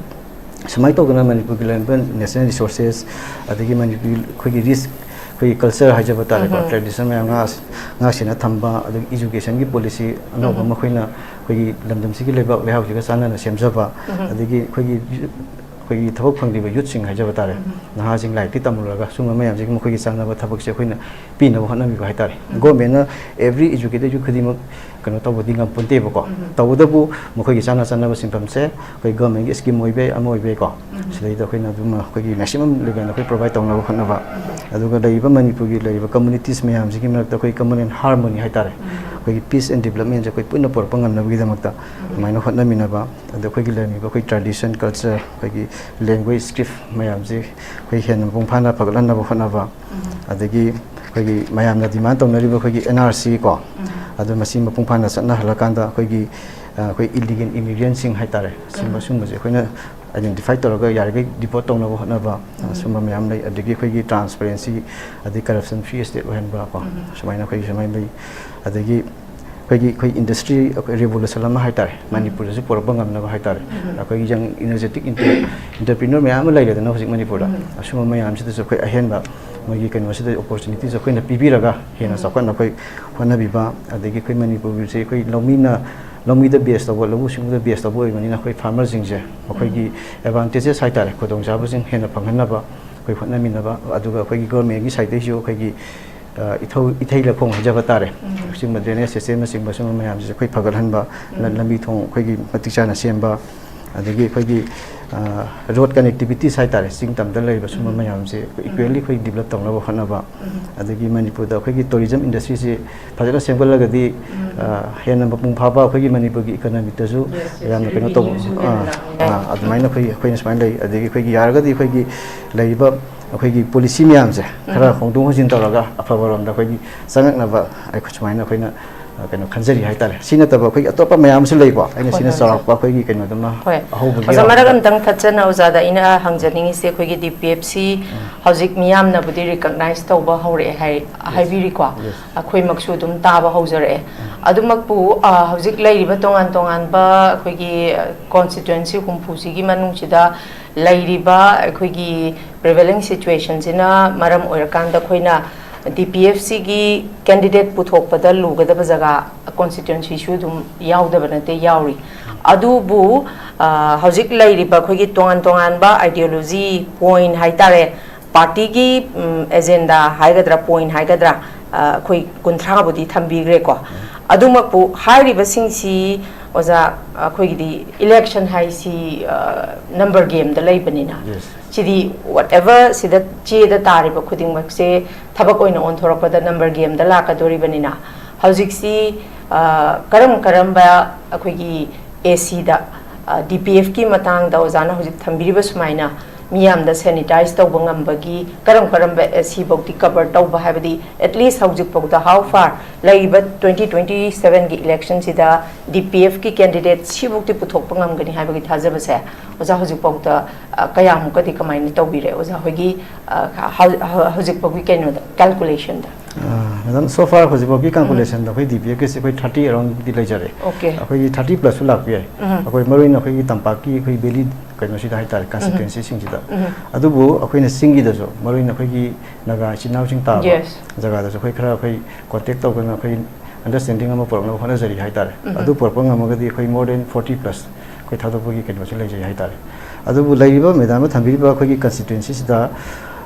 ꯁꯨꯃꯥꯏꯅ ꯇꯧꯗꯅ ꯃꯅꯤꯄꯨꯔꯒꯤ ꯂꯩꯔꯝꯕ ꯅꯦꯆꯔꯦꯜ ꯔꯤꯁꯣꯔꯁꯦꯁ, ꯑꯗꯒꯤ ꯃꯅꯤꯄꯨꯔꯒꯤ ꯑꯩꯈꯣꯏꯒꯤ ꯔꯤꯆ, ꯑꯩꯈꯣꯏꯒꯤ ꯀꯜꯆꯔ ꯍꯥꯏꯖꯕ ꯇꯥꯔꯦꯀꯣ, ꯎꯝ꯫ ꯇ꯭ꯔꯦꯗꯤꯁꯟ ꯃꯌꯥꯝ ꯉꯥꯛ-, ꯉꯥꯛ ꯁꯦꯟꯅ ꯊꯝꯕ, ꯑꯗꯒꯤ ꯏꯖꯨꯀꯦꯁꯟꯒꯤ ꯄꯣꯂꯤꯁꯤ ꯑꯅꯧꯕ ꯎꯝ꯫ ꯑꯃ ꯑꯩꯈꯣꯏꯅ ꯑꯩꯈꯣꯏꯒꯤ ꯂꯝꯗꯝꯁꯤꯒꯤ ꯂꯩꯕꯥꯛ ꯂꯩꯍꯥꯎꯁꯤꯒ ꯆꯥꯟꯅꯅ ꯁꯦꯝꯖꯕ, ꯎꯝ꯫ ꯑꯗꯒꯤ ꯑꯩꯈꯣꯏꯒꯤ, ꯑꯩꯈꯣꯏꯒꯤ ꯊꯕꯛ ꯐꯪꯗ꯭ꯔꯤꯕ ꯌꯨꯠꯁꯤꯡ ꯍꯥꯏꯖꯕ ꯇꯥꯔꯦ, ꯎꯝ꯫ ꯅꯍꯥꯁꯤꯡ ꯂꯥꯏꯔꯤꯛꯇꯤ ꯇꯝꯂꯨꯔꯒ ꯁꯨꯝꯕ ꯃꯌꯥꯝꯁꯤꯒꯤ ꯃꯈꯣꯏꯒꯤ ꯆꯥꯟꯅꯕ ꯊꯕꯛꯁꯦ ꯑꯩꯈꯣꯏꯅ ꯄꯤꯅꯕ ꯍꯣꯠꯅꯕꯤꯕ ꯍꯥꯏꯇꯥꯔꯦ꯫ ꯎꯝ꯫ ꯒꯣꯔꯃꯦꯟꯅ ꯑꯦꯚ꯭ꯔꯤ ꯏꯖꯨꯀꯦꯇꯦꯗ ꯌꯨꯠ ꯈꯨꯗꯤꯡꯃꯛ ꯀꯩꯅꯣ ꯇꯧꯕꯗꯤ ꯉꯝꯄꯣꯟꯇꯦꯕꯀꯣ꯫ ꯎꯝ꯫ ꯇꯧꯕꯇꯕꯨ ꯃꯈꯣꯏꯒꯤ ꯆꯥꯟꯅ ꯆꯥꯟꯅꯕ ꯁꯤꯟꯐꯝꯁꯦ ꯑꯩꯈꯣꯏ ꯒꯣꯔꯃꯦꯟꯒꯤ ꯁ꯭ꯀꯤꯝ ꯑꯣꯏꯕ ꯌꯥꯏ, ꯑꯃ ꯑꯣꯏꯕ ꯌꯥꯏꯀꯣ꯫ ꯎꯝ꯫ ꯁꯤꯗꯩꯗ ꯑꯩꯈꯣꯏꯅ ꯑꯗꯨꯝ ꯑꯩꯈꯣꯏꯒꯤ ꯃꯦꯛꯁꯤꯃꯝ ꯂꯦꯚꯦꯜꯗ ꯑꯩꯈꯣꯏ ꯄ꯭ꯔꯣꯚꯥꯏꯗ ꯇꯧꯅꯕ ꯍꯣꯠꯅꯕ꯫ ꯎꯝ꯫ ꯑꯗꯨꯒ ꯂꯩꯔꯤꯕ ꯃꯅꯤꯄꯨꯔꯒꯤ ꯂꯩꯔꯤꯕ ꯀꯝꯃꯨꯅꯤꯇꯤꯁ ꯃꯌꯥꯝꯁꯤꯒꯤ ꯃꯔꯛꯇ ꯑꯩꯈꯣꯏ ꯀꯃꯟ ꯑꯦꯟ ꯍꯥꯔꯃꯣꯅꯤ ꯍꯥꯏꯇꯥꯔꯦ꯫ ꯎꯝ꯫ ꯑꯩꯈꯣꯏꯒꯤ ꯄꯤꯁ ꯑꯦꯟ ꯗꯤꯕꯂꯞꯃꯦꯟꯁꯦ ꯑꯩꯈꯣꯏ ꯄꯨꯟꯅ ꯄꯨꯔꯛꯄ ꯉꯝꯅꯕꯒꯤꯗꯃꯛꯇ ꯎꯝ꯫ ꯑꯗꯨꯃꯥꯏꯅ ꯍꯣꯠꯅꯃꯤꯟꯅꯕ꯫ ꯑꯗ ꯑꯩꯈꯣꯏꯒꯤ ꯂꯩꯔꯝꯃꯤꯕ ꯑꯩꯈꯣꯏ ꯇ꯭ꯔꯦꯗꯤꯁꯟ, ꯀꯜꯆꯔ, ꯑꯩꯈꯣꯏꯒꯤ ꯂꯦꯡꯒ꯭ꯋꯦꯖ, ꯁ꯭ꯀ꯭ꯔꯤꯞ ꯃꯌꯥꯝꯁꯦ ꯑꯩꯈꯣꯏ ꯍꯦꯟꯅ ꯃꯄꯨꯡ ꯐꯥꯅ ꯐꯒꯠꯍꯟꯅꯕ ꯍꯣꯠꯅꯕ꯫ ꯎꯝ꯫ ꯑꯗꯒꯤ ꯑꯩꯈꯣꯏꯒꯤ ꯃꯌꯥꯝꯅ ꯗꯤꯃꯥꯟ ꯇꯧꯅꯔꯤꯕ ꯑꯩꯈꯣꯏꯒꯤ ꯑꯦꯟ ꯑꯥꯔ ꯁꯤ ꯀꯣ, ꯎꯝ꯫ ꯑꯗꯨ ꯃꯁꯤ ꯃꯄꯨꯡ ꯐꯥꯅ ꯆꯠꯅꯍꯜꯂꯀꯥꯟꯗ ꯑꯩꯈꯣꯏꯒꯤ, ꯑ, ꯑꯩꯈꯣꯏ ꯏꯂꯤꯒꯦꯜ ꯏꯃꯤꯒ꯭ꯔꯦꯟꯁꯤꯡ ꯍꯥꯏꯇꯥꯔꯦ, ꯁꯤꯒꯨꯝꯕ, ꯎꯝ꯫ ꯁꯤꯒꯨꯝꯕꯁꯦ ꯑꯩꯈꯣꯏꯅ ꯑꯥꯏꯗꯦꯟꯇꯤꯐꯥꯏ ꯇꯧꯔꯒ ꯌꯥꯔꯤꯈꯩ ꯗꯤꯄꯣꯔꯠ ꯇꯧꯅꯕ ꯍꯣꯠꯅꯕ, ꯑ, ꯎꯝ꯫ ꯁꯤꯒꯨꯝꯕ ꯃꯌꯥꯝ ꯂꯩ꯫ ꯑꯗꯒꯤ ꯑꯩꯈꯣꯏꯒꯤ ꯇ꯭ꯔꯥꯟꯁꯄꯔꯦꯟꯁꯤ, ꯑꯗꯩ ꯀꯔꯞꯁꯟ ꯐ꯭ꯔꯤ ꯁ꯭ꯇꯦꯠ ꯑꯣꯏꯍꯟꯕ ꯀꯣ, ꯎꯝ꯫ ꯁꯨꯃꯥꯏꯅ ꯑꯩꯈꯣꯏ ꯁꯨꯃꯥꯏꯅ ꯂꯩ꯫ ꯑꯗꯒꯤ ꯑꯩꯈꯣꯏꯒꯤ, ꯑꯩꯈꯣꯏ ꯏꯟꯗꯁꯇ꯭ꯔꯤ, ꯑꯩꯈꯣꯏ ꯔꯦꯚꯣꯂꯨꯁꯟ ꯑꯃ ꯍꯥꯏꯇꯥꯔꯦ, ꯎꯝ꯫ ꯃꯅꯤꯄꯨꯔꯗꯁꯨ ꯄꯨꯔꯛꯄ ꯉꯝꯅꯕ ꯍꯥꯏꯇꯥꯔꯦ꯫ ꯎꯝ꯫ ꯑꯩꯈꯣꯏꯒꯤ ꯌꯪ ꯏꯅꯔꯖꯦꯇꯤꯛ ꯏꯟꯇꯔ-, ꯏꯟꯇꯔꯄ꯭ꯔꯤꯅꯔ ꯃꯌꯥꯝ ꯑꯃ ꯂꯩꯔꯦꯗꯅ ꯍꯧꯖꯤꯛ ꯃꯅꯤꯄꯨꯔꯗ꯫ ꯎꯝ꯫ ꯑꯁꯨꯝꯕ ꯃꯌꯥꯝꯁꯤꯗꯁꯨ ꯑꯩꯈꯣꯏ ꯑꯍꯦꯟꯕ ꯃꯣꯏꯒꯤ ꯀꯩꯅꯣꯁꯤꯗ ꯑꯣꯄꯣꯔꯆꯨꯅꯤꯇꯤꯁꯦ ꯑꯩꯈꯣꯏꯅ ꯄꯤꯕꯤꯔꯒ ꯍꯦꯟꯅ ꯎꯝ꯫ ꯆꯥꯎꯈꯠꯅꯕ ꯑꯩꯈꯣꯏ ꯍꯣꯠꯅꯕꯤꯕ, ꯑꯗꯒꯤ ꯑꯩꯈꯣꯏ ꯃꯅꯤꯄꯨꯔꯁꯦ ꯑꯩꯈꯣꯏ ꯂꯧꯃꯤꯅ, ꯂꯧꯃꯤꯗ ꯕꯦꯁ ꯇꯧꯕ, ꯂꯧꯎ ꯁꯤꯡꯎꯗ ꯕꯦꯁ ꯇꯧꯕ ꯑꯣꯏꯕꯅꯤꯅ ꯑꯩꯈꯣꯏ ꯐꯥꯔꯃꯔꯁꯤꯡꯁꯦ ꯃꯈꯣꯏꯒꯤ ꯎꯝ꯫ ꯑꯦꯗꯚꯥꯟꯇꯦꯖꯦꯁ ꯍꯥꯏꯇꯥꯔꯦ, ꯈꯨꯗꯣꯡꯆꯥꯕꯁꯤꯡ ꯍꯦꯟꯅ ꯐꯪꯍꯟꯅꯕ ꯑꯩꯈꯣꯏ ꯍꯣꯠꯅꯃꯤꯟꯅꯕ, ꯑꯗꯨꯒ ꯑꯩꯈꯣꯏꯒꯤ ꯒꯣꯔꯃꯦꯟꯒꯤ ꯁꯥꯏꯠꯇꯒꯤꯁꯨ ꯑꯩꯈꯣꯏꯒꯤ, ꯑ, ꯏꯊꯧ-, ꯏꯊꯩ ꯂꯧꯈꯣꯡ ꯍꯥꯏꯖꯕ ꯇꯥꯔꯦ, ꯎꯝ꯫ ꯁꯤꯒꯨꯝꯕ ꯗ꯭ꯔꯦꯅꯦꯖ ꯁꯤꯁꯇꯦꯝꯅꯆꯤꯡꯕ ꯁꯤꯒꯨꯝꯕ ꯃꯌꯥꯝꯁꯤꯁꯨ ꯑꯩꯈꯣꯏ ꯐꯒꯠꯍꯟꯕ, ꯂ-, ꯎꯝ꯫ ꯂꯝꯕꯤ ꯊꯣꯡ ꯑꯩꯈꯣꯏꯒꯤ ꯃꯇꯤꯛ ꯆꯥꯅ ꯁꯦꯝꯕ, ꯑꯗꯒꯤ ꯑꯩꯈꯣꯏꯒꯤ, ꯑ, ꯔꯣꯗ ꯀꯅꯦꯛꯇꯤꯚꯤꯇꯤꯁ ꯍꯥꯏꯇꯥꯔꯦ, ꯆꯤꯡ ꯇꯝꯗ ꯂꯩꯔꯤꯕ ꯁꯨꯝꯕ ꯎꯝ꯫ ꯃꯌꯥꯝꯁꯦ ꯑꯩꯈꯣꯏ ꯎꯝ꯫ ꯏꯀ꯭ꯋꯦꯜꯂꯤ ꯑꯩꯈꯣꯏ ꯗꯤꯕꯂꯞ ꯇꯧꯅꯕ ꯍꯣꯠꯅꯕ, ꯎꯝ꯫ ꯑꯗꯒꯤ ꯃꯅꯤꯄꯨꯔꯗ ꯑꯩꯈꯣꯏꯒꯤ ꯇꯨꯔꯤꯖꯝ ꯏꯟꯗꯁꯇ꯭ꯔꯤꯁꯤ ꯐꯖꯅ ꯁꯦꯝꯒꯠꯂꯒꯗꯤ, ꯎꯝ꯫ ꯑ, ꯍꯦꯟꯅ ꯃꯄꯨꯡ ꯐꯥꯕ ꯑꯩꯈꯣꯏꯒꯤ ꯃꯅꯤꯄꯨꯔꯒꯤ ꯏꯀꯣꯅꯣꯃꯤꯛꯇꯁꯨ ꯌꯦꯁ, ꯌꯦꯁ, ꯌꯥꯝꯅ ꯀꯩꯅꯣ ꯇꯧꯕ, revenue ꯁꯨ ꯑ, ꯍꯦꯟꯅ ꯂꯥꯛꯅꯤꯡꯉꯥꯏ꯫ ꯑ, ꯑꯗꯨꯃꯥꯏꯅ ꯑꯩꯈꯣꯏ, ꯑꯩꯈꯣꯏꯅ ꯁꯨꯃꯥꯏꯅ ꯂꯩ꯫ ꯑꯗꯒꯤ ꯑꯩꯈꯣꯏꯒꯤ ꯌꯥꯔꯒꯗꯤ ꯑꯩꯈꯣꯏꯒꯤ ꯂꯩꯔꯤꯕ ꯑꯩꯈꯣꯏꯒꯤ ꯄꯣꯂꯤꯁꯤ ꯃꯌꯥꯝꯁꯦ ꯈꯔ ꯎꯝ꯫ ꯍꯣꯡꯗꯣꯛ ꯍꯣꯡꯖꯤꯟ ꯇꯧꯔꯒ ꯑꯐꯕꯔꯣꯝꯗ ꯑꯩꯈꯣꯏꯒꯤ ꯆꯪꯉꯛꯅꯕ ꯑꯩꯈꯣꯏ ꯁꯨꯃꯥꯏꯅ ꯑꯩꯈꯣꯏꯅ ꯑ, ꯀꯩꯅꯣ ꯈꯟꯖꯔꯤ ꯍꯥꯏꯇꯥꯔꯦ꯫ ꯁꯤ ꯅꯠꯇꯕ ꯑꯩꯈꯣꯏꯒꯤ ꯑꯇꯣꯞꯄ ꯃꯌꯥꯝ ꯑꯃꯁꯨ ꯂꯩꯀꯣ꯫ ꯑꯩꯅ ꯍꯣꯏ, ꯁꯤꯅ ꯍꯣꯏ, ꯆꯥꯎꯔꯥꯛꯄ ꯑꯩꯈꯣꯏꯒꯤ ꯀꯩꯅꯣꯗꯨꯃ ꯍꯣꯏ꯫ ꯑꯍꯧꯕꯒꯤ ꯑꯣꯖꯥ, ꯃꯔꯛ ꯍꯧꯔꯒ ꯑꯝꯇꯪ ꯊꯠꯆꯅ ꯑꯣꯖꯥꯗ ꯑꯩꯅ ꯍꯪꯖꯅꯤꯡꯉꯤꯁꯦ, ꯑꯩꯈꯣꯏꯒꯤ ꯗꯤ ꯄꯤ ꯑꯦꯐ ꯁꯤ ꯍꯧꯖꯤꯛ ꯃꯤꯌꯥꯝꯅꯕꯨꯗꯤ ꯔꯤꯀꯛꯅꯥꯏꯁ ꯇꯧꯕ ꯍꯧꯔꯛꯑꯦ ꯍꯥꯏ-, ꯍꯥꯏꯕꯤꯔꯤꯀꯣ꯫ ꯑꯩꯈꯣꯏꯃꯛꯁꯨ ꯑꯗꯨꯝ ꯇꯥꯕ ꯍꯧꯖꯔꯛꯑꯦ꯫ ꯑꯗꯨꯃꯛꯄꯨ, ꯑ, ꯍꯧꯖꯤꯛ ꯂꯩꯔꯤꯕ ꯇꯣꯉꯥꯟ ꯇꯣꯉꯥꯟꯕ ꯑꯩꯈꯣꯏꯒꯤ, ꯑ, ꯀꯣꯟꯁꯇꯤꯇ꯭ꯋꯦꯟꯁꯤ ꯍꯨꯝꯐꯨꯁꯤꯒꯤ ꯃꯅꯨꯡꯁꯤꯗ ꯂꯩꯔꯤꯕ ꯑꯩꯈꯣꯏꯒꯤ ꯄ꯭ꯔꯤꯚꯦꯂꯤꯡ ꯁꯤꯆꯨꯋꯦꯁꯟꯁꯤꯅ ꯃꯔꯝ ꯑꯣꯏꯔꯀꯥꯟꯗ ꯑꯩꯈꯣꯏꯅ ꯗꯤ ꯄꯤ ꯑꯦꯐ ꯁꯤꯒꯤ ꯀꯦꯟꯗꯤꯗꯦꯠ ꯄꯨꯊꯣꯛꯄꯗ ꯂꯨꯒꯗꯕ ꯖꯒꯥ ꯀꯣꯟꯁꯇꯤꯇ꯭ꯋꯦꯟꯁꯤꯁꯨ ꯑꯗꯨꯝ ꯌꯥꯎꯗꯕ ꯅꯠꯇꯦ, ꯌꯥꯎꯔꯤ꯫ ꯑꯗꯨꯕꯨ, ꯑ, ꯍꯧꯖꯤꯛ ꯂꯩꯔꯤꯕ ꯑꯩꯈꯣꯏꯒꯤ ꯇꯣꯉꯥꯟ ꯇꯣꯉꯥꯟꯕ ꯑꯥꯏꯗꯤꯌꯣꯂꯣꯖꯤ ꯄꯣꯏꯟꯠ ꯍꯥꯏꯇꯥꯔꯦ, ꯄꯥꯔꯇꯤꯒꯤ, ꯎꯝ, ꯑꯦꯖꯦꯟꯗꯥ ꯍꯥꯏꯒꯗ꯭ꯔꯥ, ꯄꯣꯏꯟꯠ ꯍꯥꯏꯒꯗ꯭ꯔꯥ, ꯑ, ꯑꯩꯈꯣꯏ ꯀꯨꯟꯊ꯭ꯔꯥꯕꯨꯗꯤ ꯊꯝꯕꯤꯈ꯭ꯔꯦꯀꯣ꯫ ꯑꯗꯨꯃꯛꯄꯨ ꯍꯥꯏꯔꯤꯕꯁꯤꯡꯁꯤ, ꯑꯣꯖꯥ, ꯑꯩꯈꯣꯏꯒꯤꯗꯤ ꯏꯂꯦꯛꯁꯟ ꯍꯥꯏꯁꯤ, ꯑ, ꯅꯝꯕꯔ ꯒꯦꯝꯗ ꯂꯩꯕꯅꯤꯅ, ꯁꯤꯗꯤ ꯋꯥꯠ ꯑꯦꯚꯔ ꯁꯤꯗ ꯆꯦꯗ ꯇꯥꯔꯤꯕ ꯈꯨꯗꯤꯡꯃꯛꯁꯦ ꯊꯕꯛ ꯑꯣꯏꯅ ꯑꯣꯟꯊꯣꯔꯛꯄꯗ ꯅꯝꯕꯔ ꯒꯦꯝꯗ ꯂꯥꯛꯀꯗꯣꯔꯤꯕꯅꯤꯅ, ꯍꯧꯖꯤꯛꯁꯤ, ꯑ, ꯀꯔꯝ ꯀꯔꯝꯕ ꯑꯩꯈꯣꯏꯒꯤ ꯑꯦ ꯁꯤꯗ, ꯑ, ꯗꯤ ꯄꯤ ꯑꯦꯐꯀꯤ ꯃꯇꯥꯡꯗ ꯑꯣꯖꯥꯅ ꯍꯧꯖꯤꯛ ꯊꯝꯕꯤꯔꯤꯕ ꯁꯨꯃꯥꯏꯅ ꯃꯤꯌꯥꯝꯗ ꯁꯦꯅꯤꯇꯥꯏꯁ ꯇꯧꯕ ꯉꯝꯕꯒꯤ ꯀꯔꯝ ꯀꯔꯝꯕ ꯑꯦ ꯁꯤꯐꯧꯗꯤ ꯀꯚꯔ ꯇꯧꯕ, ꯍꯥꯏꯕꯗꯤ ꯑꯦꯠꯂꯤꯁ ꯍꯧꯖꯤꯛꯐꯥꯎꯗ, ꯍꯥꯎ ꯐꯥꯔ, ꯂꯩꯔꯤꯕ ꯇ꯭ꯋꯦꯟꯇꯤ ꯇ꯭ꯋꯦꯟꯇꯤ ꯁꯚꯦꯟꯒꯤ ꯏꯂꯦꯛꯁꯟꯁꯤꯗ ꯗꯤ ꯄꯤ ꯑꯦꯐꯀꯤ ꯀꯦꯟꯗꯤꯗꯦꯠ ꯁꯤꯐꯧꯗꯤ ꯄꯨꯊꯣꯛꯄ ꯉꯝꯒꯅꯤ ꯍꯥꯏꯕꯒꯤ ꯊꯥꯖꯕꯁꯦ ꯑꯣꯖꯥ ꯍꯧꯖꯤꯛꯐꯥꯎꯗ, ꯑ, ꯀꯌꯥꯃꯨꯛꯀꯗꯤ ꯀꯃꯥꯏꯅ ꯇꯧꯕꯤꯔꯦ ꯑꯣꯖꯥ ꯍꯣꯏꯒꯤ, ꯑ, ꯍꯧ-, ꯍꯧ-, ꯍꯧꯖꯤꯛꯐꯥꯎꯒꯤ ꯀꯩꯅꯣꯗ, ꯀꯦꯜꯀꯨꯂꯦꯁꯟꯗ? ꯑ, ꯃꯦꯗꯥꯝ, so far ꯍꯧꯖꯤꯛꯐꯥꯎꯒꯤ ꯀꯦꯜꯀꯨꯂꯦꯁꯟꯗ ꯑꯩꯈꯣꯏ ꯗꯤ ꯄꯤ ꯑꯦꯐꯀꯤꯁꯦ ꯑꯩꯈꯣꯏ ꯊꯥꯔꯇꯤ ꯑꯔꯥꯎꯟꯗꯤ ꯂꯩꯖꯔꯦ꯫ ꯑꯣꯀꯦ꯫ ꯑꯩꯈꯣꯏꯒꯤ ꯊꯥꯔꯇꯤ ꯄ꯭ꯂꯁꯁꯨ ꯂꯥꯛꯄ ꯌꯥꯏ꯫ ꯑꯩꯈꯣꯏ ꯃꯔꯨꯑꯣꯏꯅ ꯑꯩꯈꯣꯏꯒꯤ ꯇꯝꯄꯥꯛꯀꯤ ꯑꯩꯈꯣꯏ ꯚꯦꯂꯤ ꯀꯩꯅꯣꯁꯤꯗ ꯍꯥꯏꯇꯥꯔꯦ, ꯀꯟꯁꯇꯤꯇ꯭ꯋꯦꯟꯁꯤꯁꯤꯡꯁꯤꯗ꯫ ꯑꯗꯨꯕꯨ ꯑꯩꯈꯣꯏꯅ ꯆꯤꯡꯒꯤꯗꯁꯨ, ꯃꯔꯨꯑꯣꯏꯅ ꯑꯩꯈꯣꯏꯒꯤ ꯅꯥꯒꯥ ꯏꯆꯤꯟ ꯏꯅꯥꯎꯁꯤꯡ ꯇꯥꯕ ꯖꯒꯥꯗꯁꯨ ꯑꯩꯈꯣꯏ ꯈꯔ ꯑꯩꯈꯣꯏ ꯀꯣꯟꯇꯦꯛ ꯇꯧꯗꯅ ꯑꯩꯈꯣꯏ ꯑꯟꯗꯔꯁ꯭ꯇꯦꯟꯗꯤꯡ ꯑꯃ ꯄꯨꯔꯛꯅꯕ ꯍꯣꯠꯅꯖꯔꯤ ꯍꯥꯏꯇꯥꯔꯦ꯫ ꯑꯗꯨ ꯄꯨꯔꯛꯄ ꯉꯝꯃꯒꯗꯤ ꯑꯩꯈꯣꯏ more than forty plus ꯑꯩꯈꯣꯏ ꯊꯥꯗꯣꯛꯄꯒꯤ ꯀꯩꯅꯣꯁꯨ ꯂꯩꯖꯩ ꯍꯥꯏꯇꯥꯔꯦ꯫ ꯑꯗꯨꯕꯨ ꯂꯩꯔꯤꯕ ꯃꯦꯗꯥꯝꯅ ꯊꯝꯕꯤꯔꯤꯕ ꯑꯩꯈꯣꯏꯒꯤ ꯀꯟꯁꯇꯤꯇ꯭ꯋꯦꯟꯁꯤꯁꯤꯗ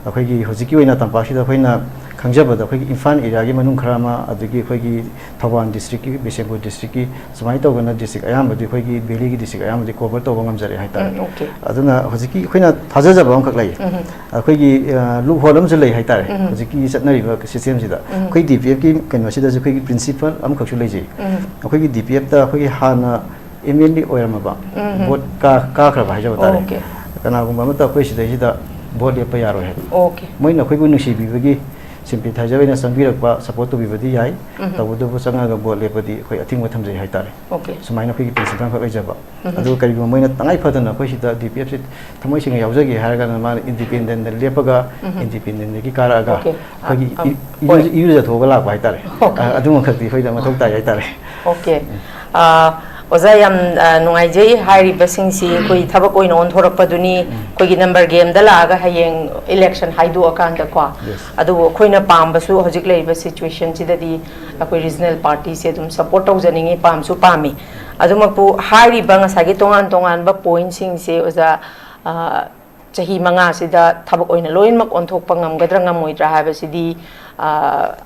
ꯑꯩꯈꯣꯏꯒꯤ ꯍꯧꯖꯤꯛꯀꯤ ꯑꯣꯏꯅ ꯇꯝꯄꯥꯛꯁꯤꯗ ꯑꯩꯈꯣꯏꯅ ꯈꯪꯖꯕꯗ ꯑꯩꯈꯣꯏꯒꯤ ꯏꯝꯐꯥꯜ ꯑꯦꯔꯤꯌꯥꯒꯤ ꯃꯅꯨꯡ ꯈꯔ ꯑꯃ, ꯑꯗꯒꯤ ꯑꯩꯈꯣꯏꯒꯤ ꯊꯧꯕꯥꯜ ꯗꯤꯁꯇ꯭ꯔꯤꯛꯀꯤ, ꯕꯤꯁꯦꯝꯄꯨꯔ ꯗꯤꯁꯇ꯭ꯔꯤꯛꯀꯤ, ꯁꯨꯃꯥꯏꯅ ꯇꯧꯗꯅ ꯗꯤꯁꯇ꯭ꯔꯤꯛ ꯑꯌꯥꯝꯕꯗꯤ, ꯑꯩꯈꯣꯏꯒꯤ ꯚꯦꯂꯤꯒꯤ ꯗꯤꯁꯇ꯭ꯔꯤꯛ ꯑꯌꯥꯝꯕꯗꯤ ꯀꯣꯚꯔ ꯇꯧꯕ ꯉꯝꯖꯔꯦ ꯍꯥꯏꯇꯥꯔꯦ꯫ ꯎꯝ, ꯑꯣꯀꯦ꯫ ꯑꯗꯨꯅ ꯍꯧꯖꯤꯛꯀꯤ ꯑꯩꯈꯣꯏꯅ ꯊꯥꯖꯖꯕ ꯑꯃꯈꯛ ꯂꯩꯌꯦ꯫ ꯑꯩꯈꯣꯏꯒꯤ, ꯑ, ꯂꯨꯞ ꯍꯣꯜ ꯑꯃꯁꯨ ꯂꯩ ꯍꯥꯏꯇꯥꯔꯦ꯫ ꯍꯧꯖꯤꯛꯀꯤ ꯆꯠꯅꯔꯤꯕ ꯁꯤꯁꯇꯦꯝꯁꯤꯗ ꯑꯩꯈꯣꯏ ꯗꯤ ꯄꯤ ꯑꯦꯐꯀꯤ ꯀꯩꯅꯣꯁꯤꯗꯁꯨ ꯑꯩꯈꯣꯏꯒꯤ ꯄ꯭ꯔꯤꯟꯁꯤꯄꯜ ꯑꯃꯈꯛꯁꯨ ꯂꯩꯖꯩ꯫ ꯑꯩꯈꯣꯏꯒꯤ ꯗꯤ ꯄꯤ ꯑꯦꯐꯇ ꯑꯩꯈꯣꯏꯒꯤ ꯍꯥꯟꯅ ꯑꯦꯝ ꯑꯦꯜ ꯑꯦ ꯑꯣꯏꯔꯝꯃꯕ, ꯚꯣꯠ ꯀꯥ-, ꯀꯥꯈ꯭ꯔꯕ ꯍꯥꯏꯖꯕ ꯇꯥꯔꯦ꯫ ꯑꯣꯀꯦ꯫ ꯀꯅꯥꯒꯨꯝꯕ ꯑꯃꯠꯇ ꯑꯩꯈꯣꯏ ꯁꯤꯗꯩꯁꯤꯗ ꯚꯣꯠ ꯂꯦꯞꯄ ꯌꯥꯔꯣꯏ ꯍꯥꯏꯕ꯫ ꯑꯣꯀꯦ꯫ ꯃꯣꯏꯅ ꯑꯩꯈꯣꯏꯕꯨ ꯅꯨꯡꯁꯤꯕꯤꯕꯒꯤ ꯁꯤꯝꯄꯦꯊꯥꯏꯖꯔ ꯑꯣꯏꯅ ꯆꯪꯕꯤꯔꯛꯄ, ꯁꯄꯣꯔꯠ ꯇꯧꯕꯤꯕꯗꯤ ꯌꯥꯏ꯫ ꯎꯝ꯫ ꯇꯧꯕꯇꯕꯨ ꯆꯪꯉꯒ ꯚꯣꯠ ꯂꯦꯞꯄꯗꯤ ꯑꯩꯈꯣꯏ ꯑꯊꯤꯡꯕ ꯊꯝꯖꯩ ꯍꯥꯏꯇꯥꯔꯦ꯫ ꯑꯣꯀꯦ꯫ ꯁꯨꯃꯥꯏꯅ ꯑꯩꯈꯣꯏꯒꯤ ꯄ꯭ꯔꯤꯟꯁꯤꯄꯜ ꯑꯃꯈꯛ ꯂꯩꯖꯕ꯫ ꯎꯝ꯫ ꯑꯗꯨꯒ ꯀꯔꯤꯒꯨꯝꯕ ꯃꯣꯏꯅ ꯇꯉꯥꯏ ꯐꯗꯅ ꯑꯩꯈꯣꯏ ꯁꯤꯗ ꯗꯤ ꯄꯤ ꯑꯦꯐꯁꯤ ꯊꯃꯣꯏ ꯁꯦꯡꯅ ꯌꯥꯎꯖꯒꯦ ꯍꯥꯏꯔꯒꯅ ꯃꯥꯅ ꯏꯟꯗꯤꯄꯦꯟꯗꯦꯟꯗ ꯂꯦꯞꯄꯒ, ꯎꯝ꯫ ꯏꯟꯗꯤꯄꯦꯟꯗꯦꯟꯗꯒꯤ ꯀꯥꯔꯛꯑꯒ ꯑꯣꯀꯦ꯫ ꯑꯩꯈꯣꯏꯒꯤ ꯑ, ꯑ, ꯏ-, ꯏꯔꯨ-, ꯍꯣꯏ꯫ ꯏꯔꯨꯖꯊꯣꯛꯑꯒ ꯂꯥꯛꯄ ꯍꯥꯏꯇꯥꯔꯦ꯫ ꯑꯣꯀꯦ꯫ ꯑ, ꯑꯗꯨꯃꯈꯛꯇꯤ ꯑꯩꯈꯣꯏꯗ ꯃꯊꯧ ꯇꯥꯏ ꯍꯥꯏꯇꯥꯔꯦ꯫ ꯑꯣꯀꯦ꯫ ꯎꯝ꯫ ꯑ, ꯑꯣꯖꯥ, ꯌꯥꯝ, ꯑ, ꯅꯨꯡꯉꯥꯏꯖꯩ꯫ ꯍꯥꯏꯔꯤꯕꯁꯤꯡꯁꯤ ꯑꯩꯈꯣꯏ ꯊꯕꯛ ꯑꯣꯏꯅ ꯑꯣꯟꯊꯣꯔꯛꯄꯗꯨꯅꯤ꯫ ꯎꯝ꯫ ꯑꯩꯈꯣꯏꯒꯤ ꯅꯝꯕꯔ ꯒꯦꯝꯗ ꯂꯥꯛꯑꯒ ꯍꯌꯦꯡ ꯏꯂꯦꯛꯁꯟ ꯍꯥꯏꯗꯣꯛꯑꯀꯥꯟꯗꯀꯣ꯫ ꯌꯦꯁ꯫ ꯑꯗꯨꯕꯨ ꯑꯩꯈꯣꯏꯅ ꯄꯥꯝꯕꯁꯨ ꯍꯧꯖꯤꯛ ꯂꯩꯔꯤꯕ ꯁꯤꯆꯨꯋꯦꯁꯟꯁꯤꯗꯗꯤ ꯑꯩꯈꯣꯏ ꯔꯤꯖꯅꯦꯜ ꯄꯥꯔꯇꯤꯁꯦ ꯑꯗꯨꯝ ꯁꯄꯣꯔꯠ ꯇꯧꯖꯅꯤꯡꯉꯤ, ꯄꯥꯝꯁꯨ ꯄꯥꯝꯃꯤ꯫ ꯑꯗꯨꯃꯛꯄꯨ ꯍꯥꯏꯔꯤꯕ ꯉꯁꯥꯏꯒꯤ ꯇꯣꯉꯥꯟ ꯇꯣꯉꯥꯟꯕ ꯄꯣꯏꯟꯠꯁꯤꯡꯁꯦ ꯑꯣꯖꯥ, ꯑ, ꯆꯍꯤ ꯃꯉꯥꯁꯤꯗ ꯊꯕꯛ ꯑꯣꯏꯅ ꯂꯣꯏꯅꯃꯛ ꯑꯣꯟꯊꯣꯛꯄ ꯉꯝꯒꯗ꯭ꯔꯥ ꯉꯝꯃꯣꯏꯗ꯭ꯔꯥ ꯍꯥꯏꯕꯁꯤꯗꯤ, ꯑ,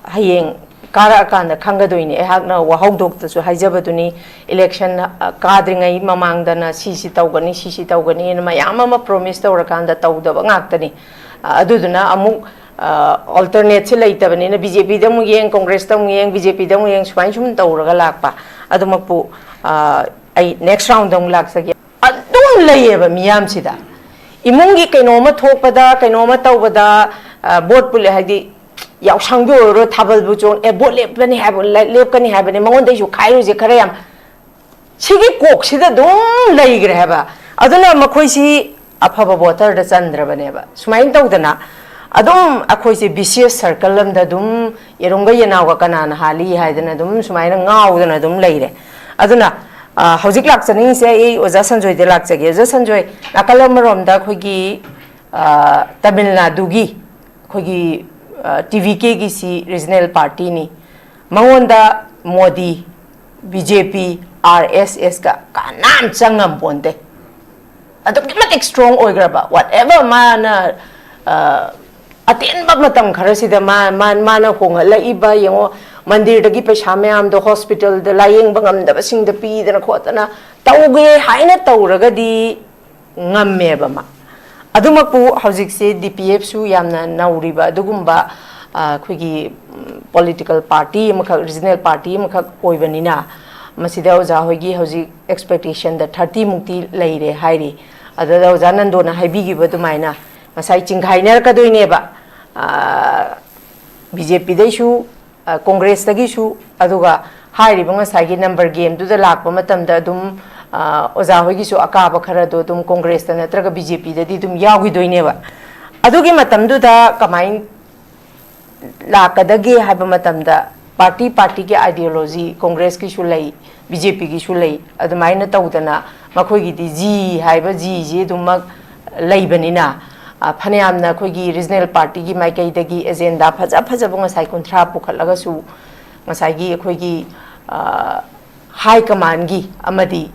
ꯍꯌꯦꯡ ꯀꯥꯔꯛꯑꯀꯥꯟꯗ ꯈꯪꯒꯗꯣꯏꯅꯤ꯫ ꯑꯩꯍꯥꯛꯅ ꯋꯥꯍꯧꯗꯣꯛꯇꯁꯨ ꯍꯥꯏꯖꯕꯗꯨꯅꯤ, ꯏꯂꯦꯛꯁꯟ, ꯑ, ꯀꯥꯗ꯭ꯔꯤꯉꯩ ꯃꯃꯥꯡꯗꯅ ꯁꯤꯁꯤ ꯇꯧꯒꯅꯤ, ꯁꯤꯁꯤ ꯇꯧꯒꯅꯤꯅ ꯃꯌꯥꯝ ꯑꯃ ꯄ꯭ꯔꯣꯃꯤꯁ ꯇꯧꯔꯀꯥꯟꯗ ꯇꯧꯗꯕ ꯉꯥꯛꯇꯅꯤ꯫ ꯑ, ꯑꯗꯨꯗꯨꯅ ꯑꯃꯨꯛ, ꯑ, ꯑꯣꯜꯇꯔꯅꯦꯠꯁꯦ ꯂꯩꯇꯕꯅꯤꯅ ꯕꯤ ꯖꯦ ꯄꯤꯗ ꯑꯃꯨꯛ ꯌꯦꯡ, ꯀꯣꯡꯒ꯭ꯔꯦꯁꯇ ꯑꯃꯨꯛ ꯌꯦꯡ, ꯕꯤ ꯖꯦ ꯄꯤꯗ ꯑꯃꯨꯛ ꯌꯦꯡ, ꯁꯨꯃꯥꯏꯅ ꯁꯨꯝ ꯇꯧꯔꯒ ꯂꯥꯛꯄ꯫ ꯑꯗꯨꯃꯛꯄꯨ, ꯑ, ꯑꯩ ꯅꯦꯛꯁ ꯔꯥꯎꯟꯗ ꯑꯃꯨꯛ ꯂꯥꯛꯆꯒꯦ꯫ ꯑꯗꯨꯝ ꯂꯩꯌꯦꯕ ꯃꯤꯌꯥꯝꯁꯤꯗ꯫ ꯏꯃꯨꯡꯒꯤ ꯀꯩꯅꯣꯝꯃ ꯊꯣꯛꯄꯗ, ꯀꯩꯅꯣꯝꯃ ꯇꯧꯕꯗ, ꯑ, ꯚꯣꯠꯄꯨ ꯂꯦ-, ꯍꯥꯏꯗꯤ ꯌꯥꯎꯁꯪꯕꯨ ꯑꯣꯏꯔꯣ, ꯊꯥꯕꯜꯕꯨ ꯆꯣꯡ-, "ꯑꯦ, ꯚꯣꯠ ꯂꯦꯞꯀꯅꯤ ꯍꯥꯏꯕ, ꯂꯦ-, ꯂꯦꯞꯀꯅꯤ ꯍꯥꯏꯕꯅꯤ, ꯃꯉꯣꯟꯗꯩꯁꯨ ꯈꯥꯏꯔꯨꯁꯦ ꯈꯔ ꯌꯥꯝ"꯫ ꯁꯤꯒꯤ ꯀꯣꯛꯁꯤꯗ ꯑꯗꯨꯝ ꯂꯩꯈ꯭ꯔꯦ ꯍꯥꯏꯕ꯫ ꯑꯗꯨꯅ ꯃꯈꯣꯏꯁꯤ ꯑꯐꯕ ꯚꯣꯇꯔꯗ ꯆꯟꯗ꯭ꯔꯕꯅꯦꯕ꯫ ꯁꯨꯃꯥꯏꯅ ꯇꯧꯗꯅ ꯑꯗꯨꯝ ꯑꯩꯈꯣꯏꯁꯦ ꯚꯤꯁꯤꯌꯁ ꯁꯔꯀꯜ ꯑꯃꯗ ꯑꯗꯨꯝ ꯌꯦꯔꯨꯝꯒ ꯌꯦꯅꯥꯎꯒ ꯀꯅꯥꯅ ꯍꯥꯜꯂꯤ ꯍꯥꯏꯗꯅ ꯑꯗꯨꯝ ꯁꯨꯃꯥꯏꯅ ꯉꯥꯎꯗꯅ ꯑꯗꯨꯝ ꯂꯩꯔꯦ꯫ ꯑꯗꯨꯅ, ꯑ, ꯍꯧꯖꯤꯛ ꯂꯥꯛꯆꯅꯤꯡꯉꯤꯁꯦ ꯑꯩ ꯑꯣꯖꯥ ꯁꯟꯖꯣꯏꯗ ꯂꯥꯛꯆꯒꯦ꯫ ꯑꯣꯖꯥ ꯁꯟꯖꯣꯏ, ꯅꯥꯀꯜ ꯑꯃꯔꯣꯝꯗ ꯑꯩꯈꯣꯏꯒꯤ, ꯑ, ꯇꯥꯃꯤꯜ ꯅꯥꯗꯨꯒꯤ ꯑꯩꯈꯣꯏꯒꯤ, ꯑ, ꯇꯤ ꯚꯤ ꯀꯦꯒꯤꯁꯤ ꯔꯤꯖꯅꯦꯜ ꯄꯥꯔꯇꯤꯅꯤ꯫ ꯃꯉꯣꯟꯗ ꯃꯣꯗꯤ, ꯕꯤ ꯖꯦ ꯄꯤ, ꯑꯥꯔ ꯑꯦꯁ ꯑꯦꯁꯀ ꯀꯅꯥꯝ ꯆꯪꯉꯝꯄꯣꯟꯇꯦ꯫ ꯑꯗꯨꯛꯀꯤ ꯃꯇꯤꯛ ꯁ꯭ꯇꯔꯣꯡ ꯑꯣꯏꯈ꯭ꯔꯕ, ꯋꯥꯠ ꯑꯦꯚꯔ ꯃꯥꯅ, ꯑ, ꯑꯇꯦꯟꯕ ꯃꯇꯝ ꯈꯔꯁꯤꯗ ꯃꯥ-, ꯃꯥ-, ꯃꯥꯅ ꯍꯣꯡꯍꯠꯂꯛꯏꯕ, ꯌꯦꯡꯉꯣ, ꯃꯟꯗꯤꯔꯗꯒꯤ ꯄꯩꯁꯥ ꯃꯌꯥꯝꯗꯣ ꯍꯣꯁꯄꯤꯇꯥꯜꯗ ꯂꯥꯌꯦꯡꯕ ꯉꯝꯗꯕꯁꯤꯡꯗ ꯄꯤꯗꯅ ꯈꯣꯠꯇꯅ ꯇꯧꯒꯦ ꯍꯥꯏꯅ ꯇꯧꯔꯒꯗꯤ ꯉꯝꯃꯦꯕ ꯃꯥ꯫ ꯑꯗꯨꯃꯛꯄꯨ ꯍꯧꯖꯤꯛꯁꯦ ꯗꯤ ꯄꯤ ꯑꯦꯐꯁꯨ ꯌꯥꯝꯅ ꯅꯧꯔꯤꯕ ꯑꯗꯨꯒꯨꯝꯕ, ꯑ, ꯑꯩꯈꯣꯏꯒꯤ, ꯎꯝ, ꯄꯣꯂꯤꯇꯤꯀꯦꯜ ꯄꯥꯔꯇꯤ ꯑꯃꯈꯛ, ꯔꯤꯖꯅꯦꯜ ꯄꯥꯔꯇꯤ ꯑꯃꯈꯛ ꯑꯣꯏꯕꯅꯤꯅ, ꯃꯁꯤꯗ ꯑꯣꯖꯥ ꯍꯣꯏꯒꯤ ꯍꯧꯖꯤꯛ ꯑꯦꯛꯁꯄꯦꯛꯇꯦꯁꯟꯗ ꯊꯥꯔꯇꯤ ꯃꯨꯛꯇꯤ ꯂꯩꯔꯦ ꯍꯥꯏꯔꯤ꯫ ꯑꯗꯨꯗ ꯑꯣꯖꯥ ꯅꯟꯗꯣꯅ ꯍꯥꯏꯕꯤꯈꯤꯕ ꯑꯗꯨꯃꯥꯏꯅ ꯉꯁꯥꯏ ꯆꯤꯡꯈꯥꯏꯅꯔꯛꯀꯗꯣꯏꯅꯦꯕ꯫ ꯑ, ꯕꯤ ꯖꯦ ꯄꯤꯗꯩꯁꯨ, ꯀꯣꯡꯒ꯭ꯔꯦꯁꯇꯒꯤꯁꯨ, ꯑꯗꯨꯒ ꯍꯥꯏꯔꯤꯕ ꯉꯁꯥꯏꯒꯤ ꯅꯝꯕꯔ ꯒꯦꯝꯗꯨꯗ ꯂꯥꯛꯄ ꯃꯇꯝꯗ ꯑꯗꯨꯝ ꯑꯣꯖꯥ ꯍꯣꯏꯒꯤꯁꯨ ꯑꯀꯥꯕ ꯈꯔꯗꯣ ꯑꯗꯨꯝ ꯀꯣꯡꯒ꯭ꯔꯦꯁꯇ ꯅꯠꯇ꯭ꯔꯒ ꯕꯤ ꯖꯦ ꯄꯤꯗꯗꯤ ꯑꯗꯨꯝ ꯌꯥꯎꯈꯤꯗꯣꯏꯅꯦꯕ꯫ ꯑꯗꯨꯒꯤ ꯃꯇꯝꯗꯨꯗ ꯀꯃꯥꯏꯅ ꯂꯥꯛꯀꯗꯒꯦ ꯍꯥꯏꯕ ꯃꯇꯝꯗ, ꯄꯥꯔꯇꯤ ꯄꯥꯔꯇꯤꯒꯤ ideology, ꯀꯣꯡꯒ꯭ꯔꯦꯁꯀꯤꯁꯨ ꯂꯩ, ꯕꯤ ꯖꯦ ꯄꯤꯒꯤꯁꯨ ꯂꯩ, ꯑꯗꯨꯃꯥꯏꯅ ꯇꯧꯗꯅ ꯃꯈꯣꯏꯒꯤꯗꯤ ꯖꯤ ꯍꯥꯏꯕ ꯖꯤꯁꯤ ꯑꯗꯨꯃꯛ ꯂꯩꯕꯅꯤꯅ, ꯐꯅꯌꯥꯝꯅ ꯑꯩꯈꯣꯏꯒꯤ ꯔꯤꯖꯅꯦꯜ ꯄꯥꯔꯇꯤꯒꯤ ꯃꯥꯏꯀꯩꯗꯒꯤ ꯑꯦꯖꯦꯟꯗꯥ ꯐꯖ ꯐꯖꯕ ꯉꯁꯥꯏ ꯀꯨꯟꯊ꯭ꯔꯥ ꯄꯨꯈꯠꯂꯒꯁꯨ, ꯉꯁꯥꯏꯒꯤ ꯑꯩꯈꯣꯏꯒꯤ ꯍꯥꯏ ꯀꯃꯥꯟꯒꯤ ꯑꯃꯗꯤ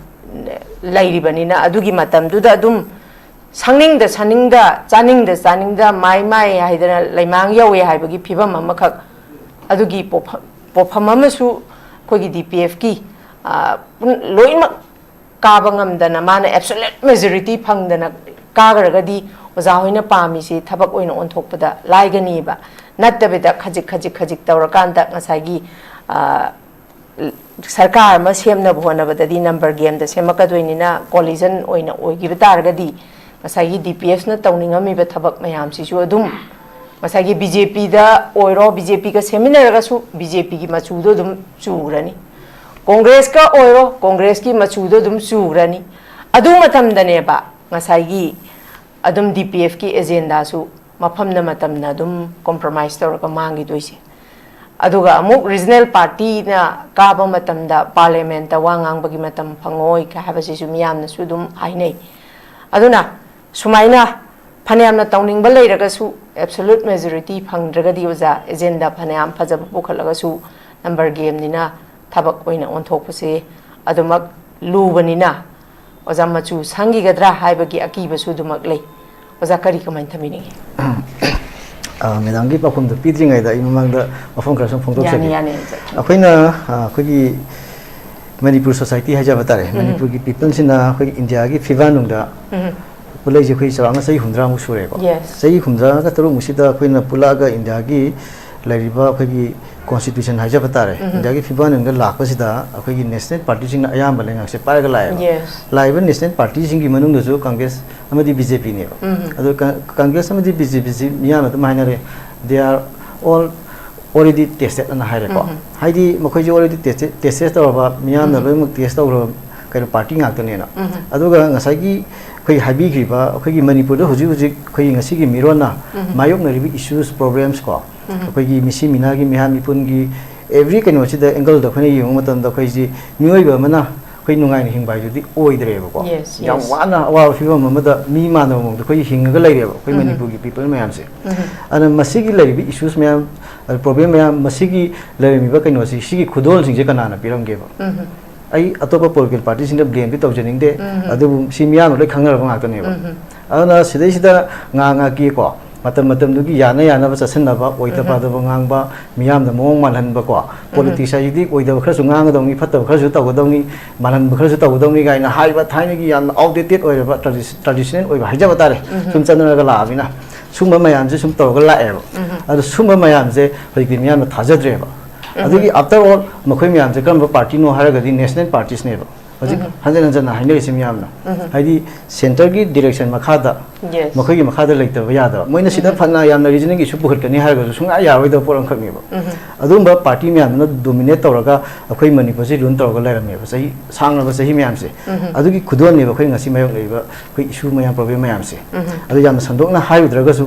ꯂꯩꯔꯤꯕꯅꯤꯅ, ꯑꯗꯨꯒꯤ ꯃꯇꯝꯗꯨꯗ ꯑꯗꯨꯝ ꯁꯪꯅꯤꯡꯗ ꯁꯪꯅꯤꯡꯗ, ꯆꯥꯅꯤꯡꯗ ꯆꯥꯅꯤꯡꯗ, ꯃꯥꯏ ꯃꯥꯏ ꯍꯥꯏꯗꯅ ꯂꯩꯃꯥꯡ ꯌꯧꯋꯦ ꯍꯥꯏꯕꯒꯤ ꯐꯤꯕꯝ ꯑꯃꯈꯛ, ꯑꯗꯨꯒꯤ ꯄꯣꯠꯐꯝ ꯑꯃꯁꯨ ꯑꯩꯈꯣꯏꯒꯤ ꯗꯤ ꯄꯤ ꯑꯦꯐꯀꯤ ꯂꯣꯏꯅꯃꯛ ꯀꯥꯕ ꯉꯝꯗꯅ, ꯃꯥꯅ absolute majority ꯐꯪꯗꯅ ꯀꯥꯈ꯭ꯔꯒꯗꯤ, ꯑꯣꯖꯥ ꯍꯣꯏꯅ ꯄꯥꯝꯃꯤꯁꯤ ꯊꯕꯛ ꯑꯣꯏꯅ ꯑꯣꯟꯊꯣꯛꯄꯗ ꯂꯥꯏꯒꯅꯤꯕ꯫ ꯅꯠꯇꯕꯤꯗ ꯈꯖꯤꯛ ꯈꯖꯤꯛ ꯈꯖꯤꯛ ꯇꯧꯔꯀꯥꯟꯗ ꯉꯁꯥꯏꯒꯤ ꯁꯔꯀꯥꯔ ꯑꯃ ꯁꯦꯝꯅꯕ ꯍꯣꯠꯅꯕꯗꯗꯤ ꯅꯝꯕꯔ ꯒꯦꯝꯗ ꯁꯦꯝꯃꯛꯀꯗꯣꯏꯅꯤꯅ, ꯀꯣꯂꯤꯖꯟ ꯑꯣꯏꯅ ꯑꯣꯏꯈꯤꯕ ꯇꯥꯔꯒꯗꯤ ꯉꯁꯥꯏꯒꯤ ꯗꯤ ꯄꯤ ꯑꯦꯐꯅ ꯇꯧꯅꯤꯡꯉꯝꯃꯤꯕ ꯊꯕꯛ ꯃꯌꯥꯝꯁꯤꯁꯨ ꯑꯗꯨꯝ ꯉꯁꯥꯏꯒꯤ ꯕꯤ ꯖꯦ ꯄꯤꯗ ꯑꯣꯏꯔꯣ, ꯕꯤ ꯖꯦ ꯄꯤꯒ ꯁꯦꯝꯃꯤꯟꯅꯔꯒꯁꯨ ꯕꯤ ꯖꯦ ꯄꯤꯒꯤ ꯃꯆꯨꯗꯣ ꯑꯗꯨꯝ ꯆꯨꯈ꯭ꯔꯅꯤ꯫ ꯀꯣꯡꯒ꯭ꯔꯦꯁꯀ ꯑꯣꯏꯔꯣ, ꯀꯣꯡꯒ꯭ꯔꯦꯁꯀꯤ ꯃꯆꯨꯗꯣ ꯑꯗꯨꯝ ꯆꯨꯈ꯭ꯔꯅꯤ꯫ ꯑꯗꯨ ꯃꯇꯝꯗꯅꯦꯕ ꯉꯁꯥꯏꯒꯤ ꯑꯗꯨꯝ ꯗꯤ ꯄꯤ ꯑꯦꯐꯀꯤ ꯑꯦꯖꯦꯟꯗꯥꯁꯨ ꯃꯐꯝꯅ ꯃꯇꯝꯅ ꯑꯗꯨꯝ ꯀꯣꯝꯄ꯭ꯔꯣꯃꯥꯏꯁ ꯇꯧꯔꯒ ꯃꯥꯡꯈꯤꯗꯣꯏꯁꯦ꯫ ꯑꯗꯨꯒ ꯑꯃꯨꯛ ꯔꯤꯖꯅꯦꯜ ꯄꯥꯔꯇꯤꯅ ꯀꯥꯕ ꯃꯇꯝꯗ ꯄꯥꯔꯂꯤꯌꯥꯃꯦꯟꯠꯇ ꯋꯥ ꯉꯥꯡꯕꯒꯤ ꯃꯇꯝ ꯐꯪꯉꯣꯏ ꯍꯥꯏꯕꯁꯤꯁꯨ ꯃꯤꯌꯥꯝꯅꯁꯨ ꯑꯗꯨꯝ ꯍꯥꯏꯅꯩ꯫ ꯑꯗꯨꯅ ꯁꯨꯃꯥꯏꯅ ꯐꯅꯌꯥꯝꯅ ꯇꯧꯅꯤꯡꯕ ꯂꯩꯔꯒꯁꯨ, absolute majority ꯐꯪꯗ꯭ꯔꯒꯗꯤ, ꯑꯣꯖꯥ, ꯑꯦꯖꯦꯟꯗꯥ ꯐꯅꯌꯥꯝ ꯐꯖꯕ ꯄꯨꯈꯠꯂꯒꯁꯨ, ꯅꯝꯕꯔ ꯒꯦꯝꯅꯤꯅ ꯊꯕꯛ ꯑꯣꯏꯅ ꯑꯣꯟꯊꯣꯛꯄꯁꯦ ꯑꯗꯨꯃꯛ ꯂꯨꯕꯅꯤꯅ, ꯑꯣꯖꯥ, ꯃꯆꯨ ꯁꯪꯈꯤꯒꯗ꯭ꯔꯥ ꯍꯥꯏꯕꯒꯤ ꯑꯀꯤꯕꯁꯨ ꯑꯗꯨꯃꯛ ꯂꯩ꯫ ꯑꯣꯖꯥ, ꯀꯔꯤ ꯀꯃꯥꯏꯅ ꯊꯝꯕꯤꯅꯤꯡꯉꯤ? ꯑ, ꯃꯦꯗꯥꯝꯒꯤ ꯄꯥꯎꯈꯨꯝꯗꯣ ꯄꯤꯗ꯭ꯔꯤꯉꯩꯗ ꯑꯩ ꯃꯃꯥꯡꯗ ꯋꯥꯐꯝ ꯈꯔ ꯁꯨꯝ ꯐꯣꯡꯗꯣꯛꯆꯒꯦ꯫ ꯌꯥꯅꯤ, ꯌꯥꯅꯤ, ꯑꯣꯖꯥ꯫ ꯑꯩꯈꯣꯏꯅ, ꯑ, ꯑꯩꯈꯣꯏꯒꯤ ꯃꯅꯤꯄꯨꯔ ꯁꯣꯁꯥꯏꯇꯤ ꯍꯥꯏꯖꯕ ꯇꯥꯔꯦ, ꯎꯝ꯫ ꯃꯅꯤꯄꯨꯔꯒꯤ ꯄꯤꯄꯜꯁꯤꯅ ꯑꯩꯈꯣꯏꯒꯤ ꯏꯟꯗꯤꯌꯥꯒꯤ ꯐꯤꯕꯥꯟꯅꯨꯡꯗ ꯎꯝ꯫ ꯄꯨꯜꯂꯛꯏꯁꯦ ꯑꯩꯈꯣꯏ ꯆꯥꯎꯔꯥꯛꯅ ꯆꯍꯤ ꯍꯨꯝꯗ꯭ꯔꯥꯃꯨꯛ ꯁꯨꯔꯦꯀꯣ꯫ Yes. ꯆꯍꯤ ꯍꯨꯝꯗ꯭ꯔꯥꯒ ꯇꯔꯨꯛꯃꯨꯛꯁꯤꯗ ꯑꯩꯈꯣꯏꯅ ꯄꯨꯜꯂꯛꯑꯒ ꯏꯟꯗꯤꯌꯥꯒꯤ ꯂꯩꯔꯤꯕ ꯑꯩꯈꯣꯏꯒꯤ ꯀꯣꯟꯁꯇꯤꯇ꯭ꯌꯨꯁꯟ ꯍꯥꯏꯖꯕ ꯇꯥꯔꯦ, ꯎꯝ꯫ ꯏꯟꯗꯤꯌꯥꯒꯤ ꯐꯤꯕꯥꯟꯅꯨꯡꯗ ꯂꯥꯛꯄꯁꯤꯗ ꯑꯩꯈꯣꯏꯒꯤ ꯅꯦꯁꯅꯦꯜ ꯄꯥꯔꯇꯤꯁꯤꯡꯅ ꯑꯌꯥꯝꯕ ꯂꯩꯉꯥꯛꯁꯦ ꯄꯥꯏꯔꯒ ꯂꯥꯛꯑꯦꯕ꯫ Yes. ꯂꯥꯛꯏꯕ ꯅꯦꯁꯅꯦꯜ ꯄꯥꯔꯇꯤꯁꯤꯡꯒꯤ ꯃꯅꯨꯡꯗꯁꯨ ꯀꯪꯒ꯭ꯔꯦꯁ ꯑꯃꯗꯤ ꯕꯤ ꯖꯦ ꯄꯤꯅꯦꯕ꯫ ꯎꯝ꯫ ꯑꯗꯣ ꯀ-, ꯀꯪꯒ꯭ꯔꯦꯁ ꯑꯃꯗꯤ ꯕꯤ ꯖꯦ ꯄꯤꯁꯤ ꯃꯤꯌꯥꯝꯅ ꯑꯗꯨꯝ ꯍꯥꯏꯅꯔꯦ, they are all already tested ꯑꯅ ꯍꯥꯏꯔꯦꯀꯣ꯫ ꯍꯥꯏꯗꯤ ꯃꯈꯣꯏꯁꯦ already tested, tested ꯇꯧꯔꯕ, ꯃꯤꯌꯥꯝꯅ ꯂꯣꯏꯅꯃꯛ test ꯇꯧꯈ꯭ꯔꯕ ꯀꯩꯅꯣ party ꯉꯥꯛꯇꯅꯦꯅ꯫ ꯑꯗꯨꯒ ꯉꯁꯥꯏꯒꯤ ꯑꯩꯈꯣꯏ ꯍꯥꯏꯕꯤꯈ꯭ꯔꯤꯕ ꯑꯩꯈꯣꯏꯒꯤ ꯃꯅꯤꯄꯨꯔꯗ ꯍꯧꯖꯤꯛ ꯍꯧꯖꯤꯛ ꯑꯩꯈꯣꯏꯒꯤ ꯉꯁꯤꯒꯤ ꯃꯤꯔꯣꯟꯅ ꯃꯥꯌꯣꯛꯅꯔꯤꯕ issues, problems ꯀꯣ, ꯑꯩꯈꯣꯏꯒꯤ ꯃꯤꯁꯤ ꯃꯤꯅꯥꯒꯤ ꯃꯤꯍꯥꯠ ꯃꯤꯄꯨꯟꯒꯤ every ꯀꯩꯅꯣꯁꯤꯗ angle ꯗ ꯑꯩꯈꯣꯏꯅ ꯌꯦꯡꯕ ꯃꯇꯝꯗ ꯑꯩꯈꯣꯏꯁꯤ ꯃꯤꯑꯣꯏꯕ ꯑꯃꯅ ꯑꯩꯈꯣꯏ ꯅꯨꯡꯉꯥꯏꯅ ꯍꯤꯡꯕ ꯍꯥꯏꯗꯨꯗꯤ ꯑꯣꯏꯗ꯭ꯔꯦꯕꯀꯣ꯫ Yes, ꯌꯥꯝ yes. ꯋꯥꯅ ꯑꯋꯥꯕ ꯐꯤꯕꯝ ꯑꯃꯗ ꯃꯤ ꯃꯥꯟꯅꯕ ꯃꯑꯣꯡꯗ ꯑꯩꯈꯣꯏ ꯍꯤꯡꯉꯒ ꯂꯩꯔꯦꯕ ꯑꯩꯈꯣꯏ ꯃꯅꯤꯄꯨꯔꯒꯤ people ꯃꯌꯥꯝꯁꯦ꯫ ꯑꯗꯨꯅ ꯃꯁꯤꯒꯤ ꯂꯩꯔꯤꯕ issues ꯃꯌꯥꯝ, problem ꯃꯌꯥꯝ, ꯃꯁꯤꯒꯤ ꯂꯩꯔꯝꯃꯤꯕ ꯀꯩꯅꯣꯁꯤ, ꯁꯤꯒꯤ ꯈꯨꯗꯣꯜꯁꯤꯡꯁꯦ ꯀꯅꯥꯅ ꯄꯤꯔꯝꯒꯦꯕ? ꯑꯩ ꯑꯇꯣꯞꯄ political party ꯁꯤꯡꯗ blame ꯗꯤ ꯇꯧꯖꯅꯤꯡꯗꯦ, ꯑꯗꯨꯕꯨ ꯁꯤ ꯃꯤꯌꯥꯝꯅ ꯂꯣꯏ ꯈꯪꯅꯔꯕ ꯉꯥꯛꯇꯅꯦꯕ꯫ ꯑꯗꯨꯅ ꯁꯤꯗꯩꯁꯤꯗ ꯉꯥ ꯉꯥꯀꯤꯀꯣ, ꯃꯇꯝ ꯃꯇꯝꯗꯨꯒꯤ ꯌꯥꯅ ꯌꯥꯅꯕ ꯆꯠꯁꯤꯟꯅꯕ, ꯑꯣꯏꯗ ꯄꯥꯗꯕ ꯉꯥꯡꯕ, ꯃꯤꯌꯥꯝꯗ ꯃꯑꯣꯡ ꯃꯥꯜꯍꯟꯕꯀꯣ, politics ꯍꯥꯏꯁꯤꯗꯤ ꯑꯣꯏꯗꯕ ꯈꯔꯁꯨ ꯉꯥꯡꯒꯗꯧꯅꯤ, ꯐꯠꯇꯕ ꯈꯔꯁꯨ ꯇꯧꯒꯗꯧꯅꯤ, ꯃꯥꯜꯍꯟꯕ ꯈꯔꯁꯨ ꯇꯧꯒꯗꯧꯅꯤ ꯀꯥꯏꯅ ꯍꯥꯏꯕ ꯊꯥꯏꯅꯒꯤ ꯌꯥꯝꯅ outdated ꯑꯣꯏꯔꯕ, tradi-, traditional ꯑꯣꯏꯕ ꯍꯥꯏꯖꯕ ꯇꯥꯔꯦ, ꯁꯨꯝ ꯆꯠꯅꯔꯒ ꯂꯥꯛꯑꯕꯅꯤꯅ ꯁꯨꯝꯕ ꯃꯌꯥꯝꯁꯦ ꯁꯨꯝ ꯇꯧꯔꯒ ꯂꯥꯛꯑꯦꯕ꯫ ꯑꯗꯣ ꯁꯨꯝꯕ ꯃꯌꯥꯝꯁꯦ ꯍꯧꯖꯤꯛꯇꯤ ꯃꯤꯌꯥꯝꯅ ꯊꯥꯖꯗ꯭ꯔꯦꯕ꯫ ꯑꯗꯨꯒꯤ after all ꯃꯈꯣꯏ ꯃꯌꯥꯝꯁꯦ ꯀꯔꯝꯕ party ꯅꯣ ꯍꯥꯏꯔꯒꯗꯤ national parties ꯅꯦꯕ꯫ ꯍꯧꯖꯤꯛ ꯍꯟꯖꯤꯟ ꯍꯟꯖꯤꯟꯅ ꯍꯥꯏꯅꯔꯤꯁꯦ ꯃꯤꯌꯥꯝꯅ꯫ ꯍꯥꯏꯗꯤ centre ꯒꯤ direction ꯃꯈꯥꯗ Yes. ꯃꯈꯣꯏꯒꯤ ꯃꯈꯥꯗ ꯂꯩꯇꯕ ꯌꯥꯗꯕ꯫ ꯃꯣꯏꯅ ꯁꯤꯗ ꯐꯅ ꯌꯥꯝꯅ regional issue ꯄꯨꯈꯠꯀꯅꯤ ꯍꯥꯏꯔꯒꯁꯨ ꯁꯨꯡꯌꯥ ꯌꯥꯔꯣꯏꯗꯕ ꯄꯣꯠ ꯑꯃꯈꯛꯅꯦꯕ꯫ ꯑꯗꯨꯒꯨꯝꯕ party ꯃꯌꯥꯝꯗꯨꯅ dominate ꯇꯧꯔꯒ ꯑꯩꯈꯣꯏ ꯃꯅꯤꯄꯨꯔꯁꯤ run ꯇꯧꯔꯒ ꯂꯩꯔꯝꯃꯦꯕ ꯆꯍꯤ ꯁꯥꯡꯂꯕ ꯆꯍꯤ ꯃꯌꯥꯝꯁꯦ꯫ ꯑꯗꯨꯒꯤ ꯈꯨꯗꯣꯜꯅꯦꯕ ꯑꯩꯈꯣꯏ ꯉꯁꯤ ꯃꯥꯌꯣꯛꯅꯔꯤꯕ ꯑꯩꯈꯣꯏ issue ꯃꯌꯥꯝ, problem ꯃꯌꯥꯝꯁꯦ꯫ ꯑꯗꯨ ꯌꯥꯝꯅ ꯁꯟꯗꯣꯛꯅ ꯍꯥꯏꯔꯨꯗ꯭ꯔꯒꯁꯨ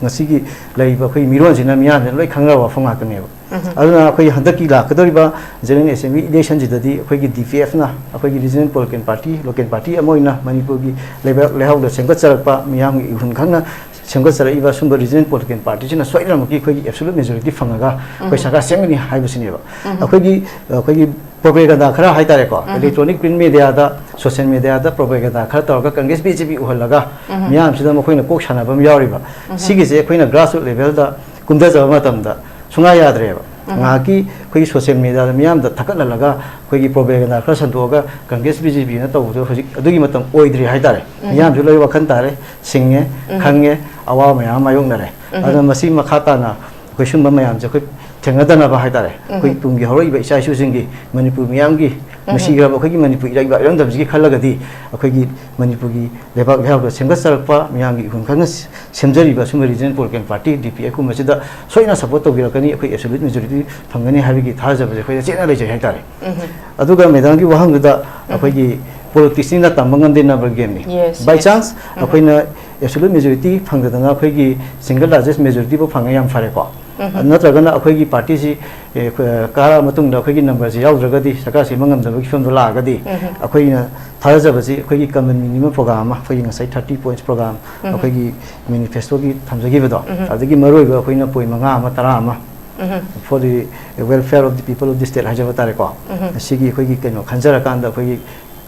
ꯉꯁꯤꯒꯤ ꯂꯩꯔꯤꯕ ꯑꯩꯈꯣꯏ ꯃꯤꯔꯣꯟꯁꯤꯅ ꯃꯤꯌꯥꯝꯁꯤꯅ ꯂꯣꯏ ꯈꯪꯅꯔꯕ ꯋꯥꯐꯝ ꯉꯥꯛꯇꯅꯦꯕ꯫ ꯑꯗꯨꯅ ꯑꯩꯈꯣꯏ ꯍꯟꯗꯛꯀꯤ ꯂꯥꯛꯀꯗꯧꯔꯤꯕ General Assembly election ꯁꯤꯗꯗꯤ ꯑꯩꯈꯣꯏꯒꯤ D P F ꯅ, ꯑꯩꯈꯣꯏꯒꯤ regional political party, local party ꯑꯃ ꯑꯣꯏꯅ ꯃꯅꯤꯄꯨꯔꯒꯤ ꯂꯩꯕꯥꯛ ꯂꯩꯍꯥꯎꯗ ꯁꯦꯝꯒꯠꯆꯔꯛꯄ, ꯃꯤꯌꯥꯝꯒꯤ ꯏꯍꯨꯟ ꯈꯪꯅ ꯁꯦꯝꯒꯠꯆꯔꯛꯏꯕ ꯁꯨꯝꯕ regional political party ꯁꯤꯅ ꯁꯣꯏꯗꯅꯃꯛꯀꯤ ꯑꯩꯈꯣꯏꯒꯤ absolute majority ꯐꯪꯉꯒ ꯑꯩꯈꯣꯏ ꯁꯔꯀꯥꯔ ꯁꯦꯝꯒꯅꯤ ꯍꯥꯏꯕꯁꯤꯅꯦꯕ꯫ ꯑꯩꯈꯣꯏꯒꯤ, ꯑꯩꯈꯣꯏꯒꯤ propaganda ꯈꯔ ꯍꯥꯏꯇꯥꯔꯦꯀꯣ, electronic print media ꯗ, social media ꯗ propaganda ꯈꯔ ꯇꯧꯔꯒ Congress B J P ꯎꯍꯜꯂꯒ ꯃꯤꯌꯥꯝꯁꯤꯗ ꯃꯈꯣꯏꯅ ꯀꯣꯛ ꯁꯥꯟꯅꯕ ꯑꯃ ꯌꯥꯎꯔꯤꯕ꯫ ꯁꯤꯒꯤꯁꯦ ꯑꯩꯈꯣꯏꯅ grassroots level ꯗ ꯀꯨꯝꯊꯖꯕ ꯃꯇꯝꯗ ꯁꯨꯡꯌꯥ ꯌꯥꯗ꯭ꯔꯦꯕ꯫ ꯉꯥꯏꯍꯥꯛꯀꯤ ꯑꯩꯈꯣꯏꯒꯤ social media ꯗ ꯃꯤꯌꯥꯝꯗ ꯊꯥꯒꯠꯍꯜꯂꯒ ꯑꯩꯈꯣꯏꯒꯤ propaganda ꯈꯔ ꯁꯟꯗꯣꯛꯑꯒ Congress B J P ꯅ ꯇꯧꯕꯗꯣ ꯍꯧꯖꯤꯛ ꯑꯗꯨꯒꯤ ꯃꯇꯝ ꯑꯣꯏꯗ꯭ꯔꯤ ꯍꯥꯏꯇꯥꯔꯦ꯫ ꯃꯤꯌꯥꯝꯁꯨ ꯂꯣꯏ ꯋꯥꯈꯜ ꯇꯥꯔꯦ, ꯁꯤꯡꯉꯦ, ꯈꯪꯉꯦ, ꯑꯋꯥꯕ ꯃꯌꯥꯝ ꯑꯃ ꯃꯥꯌꯣꯛꯅꯔꯦ꯫ ꯑꯗꯨꯅ ꯃꯁꯤ ꯃꯈꯥ ꯇꯥꯅ ꯑꯩꯈꯣꯏ ꯁꯨꯝꯕ ꯃꯌꯥꯝꯁꯦ ꯑꯩꯈꯣꯏ ꯊꯦꯡꯅꯗꯅꯕ ꯍꯥꯏꯇꯥꯔꯦ, ꯑꯩꯈꯣꯏ ꯇꯨꯡꯒꯤ ꯍꯧꯔꯛꯏꯕ ꯏꯆꯥ ꯏꯁꯨꯁꯤꯡꯒꯤ, ꯃꯅꯤꯄꯨꯔ ꯃꯤꯌꯥꯝꯒꯤ ꯅꯨꯡꯁꯤꯈ꯭ꯔꯕ ꯑꯩꯈꯣꯏꯒꯤ ꯃꯅꯤꯄꯨꯔ ꯏꯔꯩꯕꯥꯛ ꯏꯔꯝꯗꯝꯁꯤꯒꯤ ꯈꯜꯂꯒꯗꯤ ꯑꯩꯈꯣꯏꯒꯤ ꯃꯅꯤꯄꯨꯔꯒꯤ ꯂꯩꯕꯥꯛ ꯂꯩꯍꯥꯎꯗ ꯁꯦꯝꯒꯠꯆꯔꯛꯄ ꯃꯤꯌꯥꯝꯒꯤ ꯏꯍꯨꯜ ꯈꯪꯅ ꯁꯦꯝꯖꯔꯤꯕ ꯑꯁꯨꯝꯕ ꯔꯤꯖꯅꯦꯜ ꯄꯣꯂꯤꯇꯤꯀꯦꯜ ꯄꯥꯔꯇꯤ ꯗꯤ ꯄꯤ ꯑꯦꯐ ꯀꯨꯝꯕꯁꯤꯗ ꯁꯣꯏꯅ ꯁꯞꯄꯣꯔꯠ ꯇꯧꯕꯤꯔꯛꯀꯅꯤ, ꯑꯩꯈꯣꯏ ꯑꯦꯕꯁꯣꯂꯨꯠ ꯃꯦꯖꯣꯔꯤꯇꯤ ꯐꯪꯒꯅꯤ ꯍꯥꯏꯕꯒꯤ ꯊꯥꯖꯕꯁꯦ ꯑꯩꯈꯣꯏꯗ ꯆꯦꯠꯅ ꯂꯩꯖꯩ ꯍꯥꯏꯇꯥꯔꯦ꯫ ꯑꯗꯨꯒ ꯃꯦꯗꯥꯝꯒꯤ ꯋꯥꯍꯪꯗꯨꯗ ꯑꯩꯈꯣꯏꯒꯤ ꯄꯣꯂꯤꯇꯤꯛꯁꯅꯤꯅ ꯇꯝꯕ ꯉꯝꯗꯦ, ꯅꯝꯕꯔ ꯒꯦꯝꯅꯤ꯫ Yes, ꯕꯥꯏ yes. ꯆꯥꯟꯁ ꯑꯩꯈꯣꯏꯅ ꯑꯦꯕꯁꯣꯂꯨꯠ ꯃꯦꯖꯣꯔꯤꯇꯤ ꯐꯪꯗꯗꯅ ꯑꯩꯈꯣꯏꯒꯤ ꯁꯤꯡꯒꯜ ꯂꯥꯔꯖꯦꯁ ꯃꯦꯖꯣꯔꯤꯇꯤꯕꯨ ꯐꯪꯉꯦ, ꯌꯥꯝ ꯐꯔꯦꯀꯣ꯫ ꯅꯠꯇ꯭ꯔꯒꯅ ꯑꯩꯈꯣꯏꯒꯤ ꯄꯥꯔꯇꯤꯁꯤ ꯑꯦ, ꯑꯩꯈꯣꯏ, ꯀꯥꯔꯛꯑ ꯃꯇꯨꯡꯗ ꯑꯩꯈꯣꯏꯒꯤ ꯅꯝꯕꯔꯁꯤ ꯌꯥꯎꯗ꯭ꯔꯒꯗꯤ ꯁꯔꯀꯥꯔ ꯁꯦꯝꯕ ꯉꯝꯗꯕꯒꯤ ꯐꯤꯕꯝꯗꯣ ꯂꯥꯛꯑꯒꯗꯤ ꯑꯩꯈꯣꯏꯅ ꯊꯥꯖꯕꯁꯤ ꯑꯩꯈꯣꯏꯒꯤ ꯀꯃꯟ ꯃꯤꯅꯤꯃꯝ ꯄ꯭ꯔꯣꯒ꯭ꯔꯥꯝ ꯑꯃ, ꯑꯩꯈꯣꯏꯒꯤ ꯉꯁꯥꯏ ꯊꯥꯔꯇꯤ ꯄꯣꯏꯟꯠꯁ ꯄ꯭ꯔꯣꯒ꯭ꯔꯥꯝ ꯑꯩꯈꯣꯏꯒꯤ ꯃꯦꯅꯤꯐꯦꯁꯇꯣꯒꯤ ꯊꯝꯖꯈꯤꯕꯗꯣ, ꯑꯗꯒꯤ ꯃꯔꯨꯑꯣꯏꯕ ꯑꯩꯈꯣꯏꯅ ꯄꯣꯏꯟꯠ ꯃꯉꯥ ꯑꯃ, ꯇꯔꯥ ꯑꯃ for the welfare of the people of the state ꯍꯥꯏꯖꯕ ꯇꯥꯔꯦꯀꯣ꯫ ꯁꯤꯒꯤ ꯑꯩꯈꯣꯏꯒꯤ ꯀꯩꯅꯣ ꯈꯟꯖꯔꯀꯥꯟꯗ ꯑꯩꯈꯣꯏꯒꯤ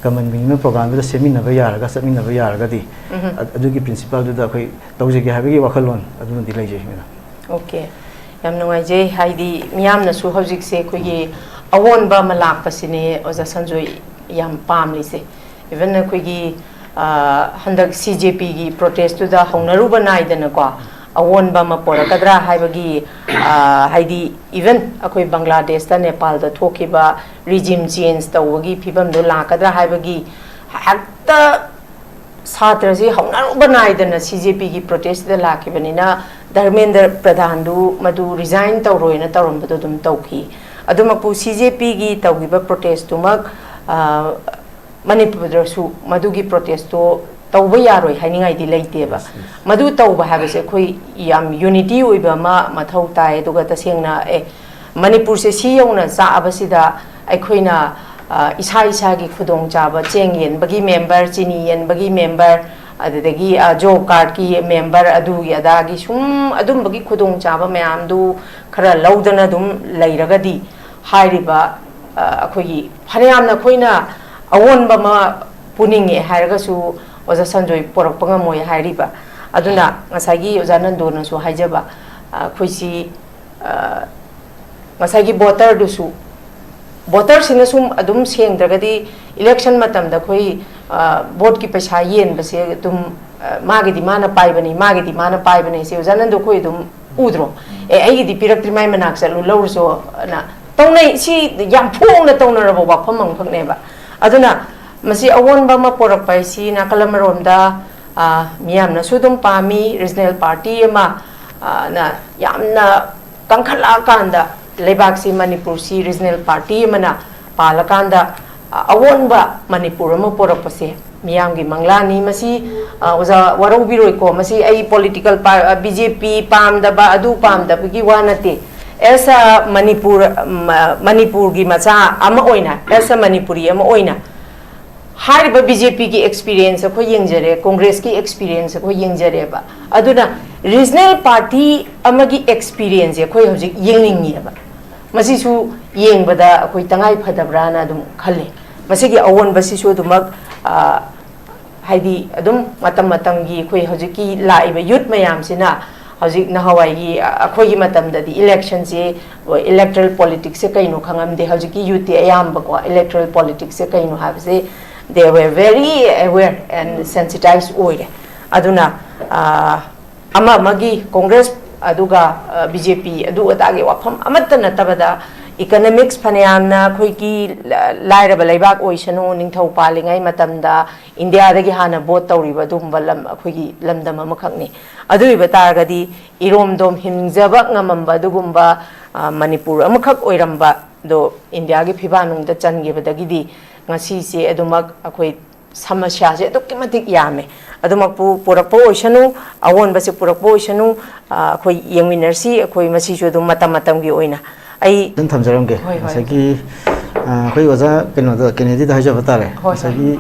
ꯀꯃꯟ ꯃꯤꯅꯤꯃꯝ ꯄ꯭ꯔꯣꯒ꯭ꯔꯥꯝꯗꯨꯗ ꯁꯦꯝꯃꯤꯟꯅꯕ ꯌꯥꯔꯒ ꯆꯠꯃꯤꯟꯅꯕ ꯌꯥꯔꯒꯗꯤ ꯑ-, ꯑꯗꯨꯒꯤ ꯄ꯭ꯔꯤꯟꯁꯤꯄꯜꯗꯨꯗ ꯑꯩꯈꯣꯏ ꯇꯧꯖꯒꯦ ꯍꯥꯏꯕꯒꯤ ꯋꯥꯈꯜꯂꯣꯟ ꯑꯗꯨꯃꯗꯤ ꯂꯩꯖꯩ, ꯃꯦꯗꯥꯝ꯫ ꯑꯣꯀꯦ, ꯌꯥꯝ ꯅꯨꯡꯉꯥꯏꯖꯩ꯫ ꯍꯥꯏꯗꯤ ꯃꯤꯌꯥꯝꯅꯁꯨ ꯍꯧꯖꯤꯛꯁꯦ ꯑꯩꯈꯣꯏꯒꯤ ꯑꯑꯣꯟꯕ ꯑꯃ ꯂꯥꯛꯄꯁꯤꯅꯦ ꯑꯣꯖꯥ ꯁꯟꯖꯣꯏ ꯌꯥꯝ ꯄꯥꯝꯂꯤꯁꯦ꯫ ꯏꯚꯟ ꯑꯩꯈꯣꯏꯒꯤ, ꯑ, ꯍꯟꯗꯛ ꯁꯤ ꯖꯦ ꯄꯤꯒꯤ ꯄ꯭ꯔꯣꯇꯦꯁꯇꯨꯗ ꯍꯧꯅꯔꯨꯕ ꯅꯥꯏꯗꯅꯀꯣ, ꯑꯑꯣꯟꯕ ꯑꯃ ꯄꯣꯔꯛꯀꯗ꯭ꯔꯥ ꯍꯥꯏꯕꯒꯤ, ꯑ, ꯍꯥꯏꯗꯤ ꯏꯚꯟ ꯑꯩꯈꯣꯏ ꯕꯪꯒ꯭ꯂꯥꯗꯦꯁꯇ, ꯅꯦꯄꯥꯜꯗ ꯊꯣꯛꯈꯤꯕ ꯔꯤꯖꯤꯝ ꯆꯦꯟꯖ ꯇꯧꯕꯒꯤ ꯐꯤꯕꯝꯗꯣ ꯂꯥꯛꯀꯗ꯭ꯔꯥ ꯍꯥꯏꯕꯒꯤ ꯍꯦꯛꯇ ꯁꯥꯇ꯭ꯔꯁꯤ ꯍꯧꯅꯔꯨꯕ ꯅꯥꯏꯗꯅ ꯁꯤ ꯖꯦ ꯄꯤꯒꯤ ꯄ꯭ꯔꯣꯇꯦꯁꯇ ꯂꯥꯛꯈꯤꯕꯅꯤꯅ, ꯙꯔꯃꯦꯟꯗ꯭ꯔ ꯄ꯭ꯔꯙꯥꯟꯗꯨ ꯃꯗꯨ ꯔꯤꯖꯥꯏꯟ ꯇꯧꯔꯣꯏꯅ ꯇꯧꯔꯝꯕꯗꯣ ꯑꯗꯨꯝ ꯇꯧꯈꯤ꯫ ꯑꯗꯨꯃꯛꯄꯨ ꯁꯤ ꯖꯦ ꯄꯤꯒꯤ ꯇꯧꯈꯤꯕ ꯄ꯭ꯔꯣꯇꯦꯁꯇꯨꯃꯛ, ꯑ, ꯃꯅꯤꯄꯨꯔꯗꯁꯨ ꯃꯗꯨꯒꯤ ꯄ꯭ꯔꯣꯇꯦꯁꯇꯣ ꯇꯧꯕ ꯌꯥꯔꯣꯏ ꯍꯥꯏꯅꯤꯡꯉꯥꯏꯗꯤ ꯂꯩꯇꯦꯕ꯫ ꯃꯗꯨ ꯇꯧꯕ ꯍꯥꯏꯕꯁꯦ ꯑꯩꯈꯣꯏ ꯌꯥꯝ ꯌꯨꯅꯤꯇꯤ ꯑꯣꯏꯕ ꯑꯃ ꯃꯊꯧ ꯇꯥꯏ꯫ ꯑꯗꯨꯒ ꯇꯁꯦꯡꯅ, ꯑꯦ, ꯃꯅꯤꯄꯨꯔꯁꯦ ꯁꯤ ꯌꯧꯅ ꯆꯥꯛꯑꯕꯁꯤꯗ ꯑꯩꯈꯣꯏꯅ, ꯑ, ꯏꯁꯥ ꯏꯁꯥꯒꯤ ꯈꯨꯗꯣꯡꯆꯥꯕ, ꯆꯦꯡ ꯌꯦꯟꯕꯒꯤ ꯃꯦꯝꯕꯔ, ꯆꯤꯅꯤ ꯌꯦꯟꯕꯒꯤ ꯃꯦꯝꯕꯔ, ꯑꯗꯨꯗꯒꯤ, ꯑ, ꯖꯣꯕ ꯀꯥꯔꯗꯀꯤ ꯃꯦꯝꯕꯔ, ꯑꯗꯨꯒꯤ ꯑꯗꯥꯒꯤ ꯁꯨꯝ ꯑꯗꯨꯝꯕꯒꯤ ꯈꯨꯗꯣꯡꯆꯥꯕ ꯃꯌꯥꯝꯗꯨ ꯈꯔ ꯂꯧꯗꯅ ꯑꯗꯨꯝ ꯂꯩꯔꯒꯗꯤ ꯍꯥꯏꯔꯤꯕ, ꯑ, ꯑꯩꯈꯣꯏꯒꯤ ꯐꯅꯌꯥꯝꯅ ꯑꯩꯈꯣꯏꯅ ꯑꯑꯣꯟꯕ ꯑꯃ ꯄꯨꯅꯤꯡꯉꯦ ꯍꯥꯏꯔꯒꯁꯨ ꯑꯣꯖꯥ ꯁꯟꯖꯣꯏ ꯄꯣꯔꯛꯄ ꯉꯝꯃꯣꯏ ꯍꯥꯏꯔꯤꯕ꯫ ꯑꯗꯨꯅ ꯉꯁꯥꯏꯒꯤ ꯑꯣꯖꯥ ꯅꯟꯗꯣꯅꯁꯨ ꯍꯥꯏꯖꯕ, ꯑ, ꯑꯩꯈꯣꯏꯁꯤ, ꯑ, ꯉꯁꯥꯏꯒꯤ ꯚꯣꯇꯔꯗꯨꯁꯨ, ꯚꯣꯇꯔꯁꯤꯅ ꯁꯨꯝ ꯑꯗꯨꯝ ꯁꯦꯡꯗ꯭ꯔꯒꯗꯤ ꯏꯂꯦꯛꯁꯟ ꯃꯇꯝꯗ ꯑꯩꯈꯣꯏ, ꯑ, ꯚꯣꯠꯀꯤ ꯄꯩꯁꯥ ꯌꯦꯟꯕꯁꯦ ꯑꯗꯨꯝ, ꯑ, ꯃꯥꯒꯤꯗꯤ ꯃꯥꯅ ꯄꯥꯏꯕꯅꯤ, ꯃꯥꯒꯤꯗꯤ ꯃꯥꯅ ꯄꯥꯏꯕꯅꯤ, ꯁꯤ ꯑꯣꯖꯥ ꯅꯟꯗꯣ ꯑꯩꯈꯣꯏ ꯑꯗꯨꯝ ꯎꯗ꯭ꯔꯣ? "ꯑꯦ, ꯑꯩꯒꯤꯗꯤ ꯄꯤꯔꯛꯇ꯭ꯔꯤ, ꯃꯥꯏ ꯃꯅꯥꯛ ꯆꯠꯂꯨ, ꯂꯧꯔꯨꯆꯣ" ꯑꯅ ꯇꯧꯅꯩ꯫ ꯁꯤ ꯌꯥꯝ ꯐꯣꯡꯅ ꯇꯧꯅꯔꯕ ꯋꯥꯐꯝ ꯑꯃꯈꯛꯅꯦꯕ꯫ ꯑꯗꯨꯅ ꯃꯁꯤ ꯑꯑꯣꯟꯕ ꯑꯃ ꯄꯣꯔꯛꯄ ꯍꯥꯏꯁꯤ ꯅꯥꯀꯜ ꯑꯃꯔꯣꯝꯗ, ꯑ, ꯃꯤꯌꯥꯝꯅꯁꯨ ꯑꯗꯨꯝ ꯄꯥꯝꯃꯤ, ꯔꯤꯖꯅꯦꯜ ꯄꯥꯔꯇꯤ ꯑꯃ, ꯑ, ꯅ ꯌꯥꯝꯅ ꯀꯟꯈꯠꯂꯛꯑꯀꯥꯟꯗ ꯂꯩꯕꯥꯛꯁꯤ, ꯃꯅꯤꯄꯨꯔꯁꯤ ꯔꯤꯖꯅꯦꯜ ꯄꯥꯔꯇꯤ ꯑꯃꯅ ꯄꯥꯜꯂꯀꯥꯟꯗ, ꯑ, ꯑꯑꯣꯟꯕ ꯃꯅꯤꯄꯨꯔ ꯑꯃ ꯄꯣꯔꯛꯄꯁꯦ ꯃꯤꯌꯥꯝꯒꯤ ꯃꯪꯂꯥꯟꯅꯤ꯫ ꯃꯁꯤ, ꯑ, ꯑꯣꯖꯥ ꯋꯥꯔꯧꯕꯤꯔꯣꯏꯀꯣ, ꯃꯁꯤ ꯑꯩ ꯄꯣꯂꯤꯇꯤꯀꯦꯜ ꯄꯥ-, ꯑ, ꯕꯤ ꯖꯦ ꯄꯤ ꯄꯥꯝꯗꯕ, ꯑꯗꯨ ꯄꯥꯝꯗꯕꯒꯤ ꯋꯥ ꯅꯠꯇꯦ꯫ As a ꯃꯅꯤꯄꯨꯔ, ꯃ-, ꯃꯅꯤꯄꯨꯔꯒꯤ ꯃꯆꯥ ꯑꯃ ꯑꯣꯏꯅ, as a ꯃꯅꯤꯄꯨꯔꯤ ꯑꯃ ꯑꯣꯏꯅ, ꯍꯥꯏꯔꯤꯕ ꯕꯤ ꯖꯦ ꯄꯤꯒꯤ ꯑꯦꯛꯁꯄꯤꯔꯤꯌꯦꯟꯁ ꯑꯩꯈꯣꯏ ꯌꯦꯡꯖꯔꯦ, ꯀꯣꯡꯒ꯭ꯔꯦꯁꯀꯤ ꯑꯦꯛꯁꯄꯤꯔꯤꯌꯦꯟꯁ ꯑꯩꯈꯣꯏ ꯌꯦꯡꯖꯔꯦꯕ꯫ ꯑꯗꯨꯅ ꯔꯤꯖꯅꯦꯜ ꯄꯥꯔꯇꯤ ꯑꯃꯒꯤ ꯑꯦꯛꯁꯄꯤꯔꯤꯌꯦꯟꯁꯁꯦ ꯑꯩꯈꯣꯏ ꯍꯧꯖꯤꯛ ꯌꯦꯡꯅꯤꯡꯉꯦꯕ꯫ ꯃꯁꯤꯁꯨ ꯌꯦꯡꯕꯗ ꯑꯩꯈꯣꯏ ꯇꯉꯥꯏ ꯐꯗꯕ꯭ꯔꯥꯅ ꯑꯗꯨꯝ ꯈꯜꯂꯦ꯫ ꯃꯁꯤꯒꯤ ꯑꯑꯣꯟꯕꯁꯤꯁꯨ ꯑꯗꯨꯃꯛ, ꯑ, ꯍꯥꯏꯗꯤ ꯑꯗꯨꯝ ꯃꯇꯝ ꯃꯇꯝꯒꯤ ꯑꯩꯈꯣꯏ ꯍꯧꯖꯤꯛꯀꯤ ꯂꯥꯛꯏꯕ ꯌꯨꯠ ꯃꯌꯥꯝꯁꯤꯅ, ꯍꯧꯖꯤꯛ ꯅꯍꯥꯟꯋꯥꯏꯒꯤ, ꯑ, ꯑꯩꯈꯣꯏꯒꯤ ꯃꯇꯝꯗꯗꯤ ꯏꯂꯦꯛꯁꯟꯁꯤ, ꯏꯂꯦꯛꯇ꯭ꯔꯦꯜ ꯄꯣꯂꯤꯇꯤꯛꯁꯁꯦ ꯀꯩꯅꯣ ꯈꯪꯉꯝꯗꯦ꯫ ꯍꯧꯖꯤꯛꯀꯤ ꯌꯨꯠꯇꯤ ꯑꯌꯥꯝꯕꯀꯣ, ꯏꯂꯦꯛꯇ꯭ꯔꯦꯜ ꯄꯣꯂꯤꯇꯤꯛꯁꯁꯦ ꯀꯩꯅꯣ ꯍꯥꯏꯕꯁꯦ they were very aware and sensitized ꯑꯣꯏꯔꯦ꯫ ꯑꯗꯨꯅ, ꯑ, ꯑꯃ ꯑꯃꯒꯤ ꯀꯣꯡꯒ꯭ꯔꯦꯁ ꯑꯗꯨꯒ, ꯑ, ꯕꯤ ꯖꯦ ꯄꯤ ꯑꯗꯨ ꯑꯗꯥꯒꯤ ꯋꯥꯐꯝ ꯑꯃꯠꯇ ꯅꯠꯇꯕꯗ, ꯏꯀꯅꯣꯃꯤꯛꯁ ꯐꯅꯌꯥꯝꯅ ꯑꯩꯈꯣꯏꯒꯤ ꯂ-, ꯂꯥꯏꯔꯕ ꯂꯩꯕꯥꯛ ꯑꯣꯏꯁꯅꯨ, ꯅꯤꯡꯊꯧ ꯄꯥꯜꯂꯤꯉꯩ ꯃꯇꯝꯗ ꯏꯟꯗꯤꯌꯥꯗꯒꯤ ꯍꯥꯟꯅ ꯚꯣꯠ ꯇꯧꯔꯤꯕ ꯑꯗꯨꯒꯨꯝꯕ ꯂꯝ, ꯑꯩꯈꯣꯏꯒꯤ ꯂꯝꯗꯝ ꯑꯃꯈꯛꯅꯤ꯫ ꯑꯗꯨ ꯑꯣꯏꯕ ꯇꯥꯔꯒꯗꯤ ꯏꯔꯣꯝꯗꯣꯝ ꯍꯤꯡꯖꯕ ꯉꯝꯃꯝꯕ ꯑꯗꯨꯒꯨꯝꯕ, ꯑ, ꯃꯅꯤꯄꯨꯔ ꯑꯃꯈꯛ ꯑꯣꯏꯔꯝꯕꯗꯣ ꯏꯟꯗꯤꯌꯥꯒꯤ ꯐꯤꯕꯥꯛꯅꯨꯡꯗ ꯆꯟꯈꯤꯕꯗꯒꯤꯗꯤ ꯉꯁꯤꯁꯦ ꯑꯗꯨꯃꯛ ꯑꯩꯈꯣꯏ ꯁꯃꯁ꯭ꯌꯥꯁꯦ ꯑꯗꯨꯛꯀꯤ ꯃꯇꯤꯛ ꯌꯥꯝꯃꯦ꯫ ꯑꯗꯨꯃꯛꯄꯨ ꯄꯨꯔꯛꯄ ꯑꯣꯏꯁꯅꯨ, ꯑꯑꯣꯟꯕꯁꯦ ꯄꯨꯔꯛꯄ ꯑꯣꯏꯁꯅꯨ, ꯑ, ꯑꯩꯈꯣꯏ ꯌꯦꯡꯃꯤꯟꯅꯔꯁꯤ꯫ ꯑꯩꯈꯣꯏ ꯃꯁꯤꯁꯨ ꯑꯗꯨꯝ ꯃꯇꯝ ꯃꯇꯝꯒꯤ ꯑꯣꯏꯅ ꯑꯩ ꯑꯗꯨꯝ ꯊꯝꯖꯔꯝꯒꯦ꯫ ꯍꯣꯏ, ꯍꯣꯏ꯫ ꯉꯁꯥꯏꯒꯤ, ꯑ, ꯑꯩꯈꯣꯏ ꯑꯣꯖꯥ ꯀꯩꯅꯣꯗ, ꯀꯦꯅꯦꯗꯤꯗ ꯍꯥꯏꯖꯕ ꯇꯥꯔꯦ꯫ ꯍꯣꯏ, ꯍꯣꯏ꯫ ꯉꯁꯥꯏꯒꯤ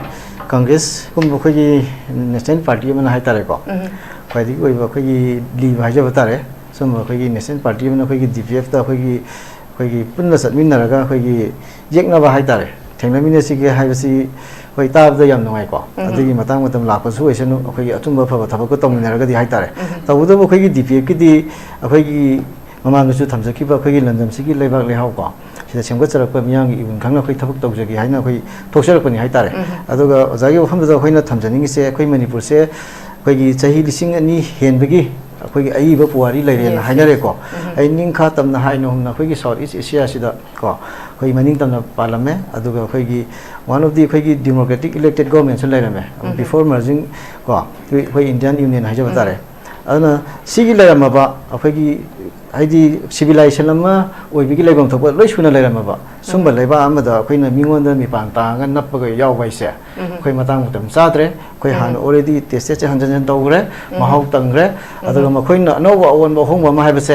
ꯀꯪꯒ꯭ꯔꯦꯁꯀꯨꯝꯕ ꯑꯩꯈꯣꯏꯒꯤ ꯅꯦꯁꯅꯦꯜ ꯄꯥꯔꯇꯤ ꯑꯃꯅ ꯍꯥꯏ ꯇꯥꯔꯦꯀꯣ, ꯎꯝ꯫ ꯈ꯭ꯋꯥꯏꯗꯒꯤ ꯑꯣꯏꯕ ꯑꯩꯈꯣꯏꯒꯤ ꯂꯤꯕ ꯍꯥꯏꯖꯕ ꯇꯥꯔꯦ, ꯁꯨꯝꯕ ꯑꯩꯈꯣꯏꯒꯤ ꯅꯦꯁꯅꯦꯜ ꯄꯥꯔꯇꯤ ꯑꯃꯅ ꯑꯩꯈꯣꯏꯒꯤ ꯗꯤ ꯄꯤ ꯑꯦꯐꯇ ꯑꯩꯈꯣꯏꯒꯤ, ꯑꯩꯈꯣꯏꯒꯤ ꯄꯨꯟꯅ ꯆꯠꯃꯤꯟꯅꯔꯒ ꯑꯩꯈꯣꯏꯒꯤ ꯌꯦꯛꯅꯕ ꯍꯥꯏ ꯇꯥꯔꯦ, ꯊꯦꯡꯅꯃꯤꯟꯅꯁꯤꯒꯦ ꯍꯥꯏꯕꯁꯤ ꯍꯣꯏ, ꯇꯥꯕꯗ ꯌꯥꯝ ꯅꯨꯡꯉꯥꯏꯀꯣ꯫ ꯎꯝ꯫ ꯑꯗꯨꯒꯤ ꯃꯇꯥꯡ ꯃꯇꯝ ꯂꯥꯛꯄꯁꯨ ꯑꯣꯏꯁꯅꯨ, ꯑꯩꯈꯣꯏꯒꯤ ꯑꯆꯨꯝꯕ ꯑꯐꯕ ꯊꯕꯛꯇꯣ ꯇꯧꯃꯤꯟꯅꯔꯒꯗꯤ ꯍꯥꯏ ꯇꯥꯔꯦ꯫ ꯎꯝ꯫ ꯇꯧꯕꯇꯕꯨ ꯑꯩꯈꯣꯏꯒꯤ ꯗꯤ ꯄꯤ ꯑꯦꯐꯀꯤꯗꯤ ꯑꯩꯈꯣꯏꯒꯤ ꯃꯃꯥꯡꯗꯁꯨ ꯊꯝꯖꯈꯤꯕ ꯑꯩꯈꯣꯏꯒꯤ ꯂꯝꯗꯝꯁꯤꯒꯤ ꯂꯩꯕꯥꯛ ꯂꯩꯍꯥꯎꯀꯣ, ꯁꯤꯗ ꯁꯦꯝꯒꯠꯆꯔꯛꯄ ꯃꯤꯌꯥꯝꯒꯤ ꯏꯍꯨꯟ ꯈꯪꯅ ꯑꯩꯈꯣꯏ ꯊꯕꯛ ꯇꯧꯖꯒꯦ ꯍꯥꯏꯅ ꯑꯩꯈꯣꯏ ꯊꯣꯛꯆꯔꯛꯄꯅꯤ ꯍꯥꯏ ꯇꯥꯔꯦ꯫ ꯎꯝ꯫ ꯑꯗꯨꯒ ꯑꯣꯖꯥꯒꯤ ꯋꯥꯐꯝꯗꯨꯗ ꯑꯩꯈꯣꯏꯅ ꯊꯝꯖꯅꯤꯡꯉꯤꯁꯦ, ꯑꯩꯈꯣꯏ ꯃꯅꯤꯄꯨꯔꯁꯦ ꯑꯩꯈꯣꯏꯒꯤ ꯆꯍꯤ ꯂꯤꯁꯤꯡ ꯑꯅꯤ ꯍꯦꯟꯕꯒꯤ ꯑꯩꯈꯣꯏꯒꯤ ꯑꯏꯕ ꯄꯨꯋꯥꯔꯤ ꯂꯩꯔꯦꯅ Yes, yes. ꯍꯥꯏꯅꯔꯦꯀꯣ꯫ ꯑꯩ ꯅꯤꯡꯈꯥ ꯇꯝꯅ ꯍꯥꯏꯅ ꯍꯨꯝꯅ ꯑꯩꯈꯣꯏꯒꯤ South East Asia ꯁꯤꯗ ꯀꯣ ꯑꯩꯈꯣꯏ ꯃꯅꯤꯡ ꯇꯝꯅ ꯄꯥꯜꯂꯝꯃꯦ꯫ ꯑꯗꯨꯒ ꯑꯩꯈꯣꯏꯒꯤ one of the ꯑꯩꯈꯣꯏꯒꯤ democratic elected government ꯁꯨ ꯂꯩꯔꯝꯃꯦ꯫ Before merging ꯀꯣ ꯑꯩꯈꯣꯏ Indian Union ꯍꯥꯏꯖꯕ ꯇꯥꯔꯦ꯫ ꯑꯗꯨꯅ ꯁꯤꯒꯤ ꯂꯩꯔꯝꯃꯕ ꯑꯩꯈꯣꯏꯒꯤ ꯍꯥꯏꯗꯤ civilization ꯑꯃ ꯑꯣꯏꯕꯒꯤ ꯂꯩꯐꯝ ꯊꯣꯛꯄ ꯂꯣꯏ ꯁꯨꯅ ꯂꯩꯔꯝꯃꯕ ꯁꯨꯝꯕ ꯂꯩꯕꯥꯛ ꯑꯃꯗ ꯑꯩꯈꯣꯏꯅ ꯃꯤꯉꯣꯟꯗ ꯃꯤꯄꯥꯟ ꯇꯥꯡꯉꯒ ꯅꯞꯄꯒ ꯌꯥꯎꯕ ꯍꯥꯏꯁꯦ ꯑꯩꯈꯣꯏ ꯃꯇꯥꯡ ꯃꯇꯝ ꯆꯥꯗ꯭ꯔꯦ꯫ ꯑꯩꯈꯣꯏ ꯍꯥꯟꯅ already test ꯁꯦ ꯍꯟꯖꯟ ꯍꯟꯖꯟ ꯇꯧꯈ꯭ꯔꯦ, ꯃꯍꯥꯎ ꯇꯪꯈ꯭ꯔꯦ꯫ ꯑꯗꯨꯒ ꯃꯈꯣꯏꯅ ꯑꯅꯧꯕ ꯑꯑꯣꯟꯕ ꯑꯍꯣꯡꯕ ꯑꯃ ꯍꯥꯏꯕꯁꯦ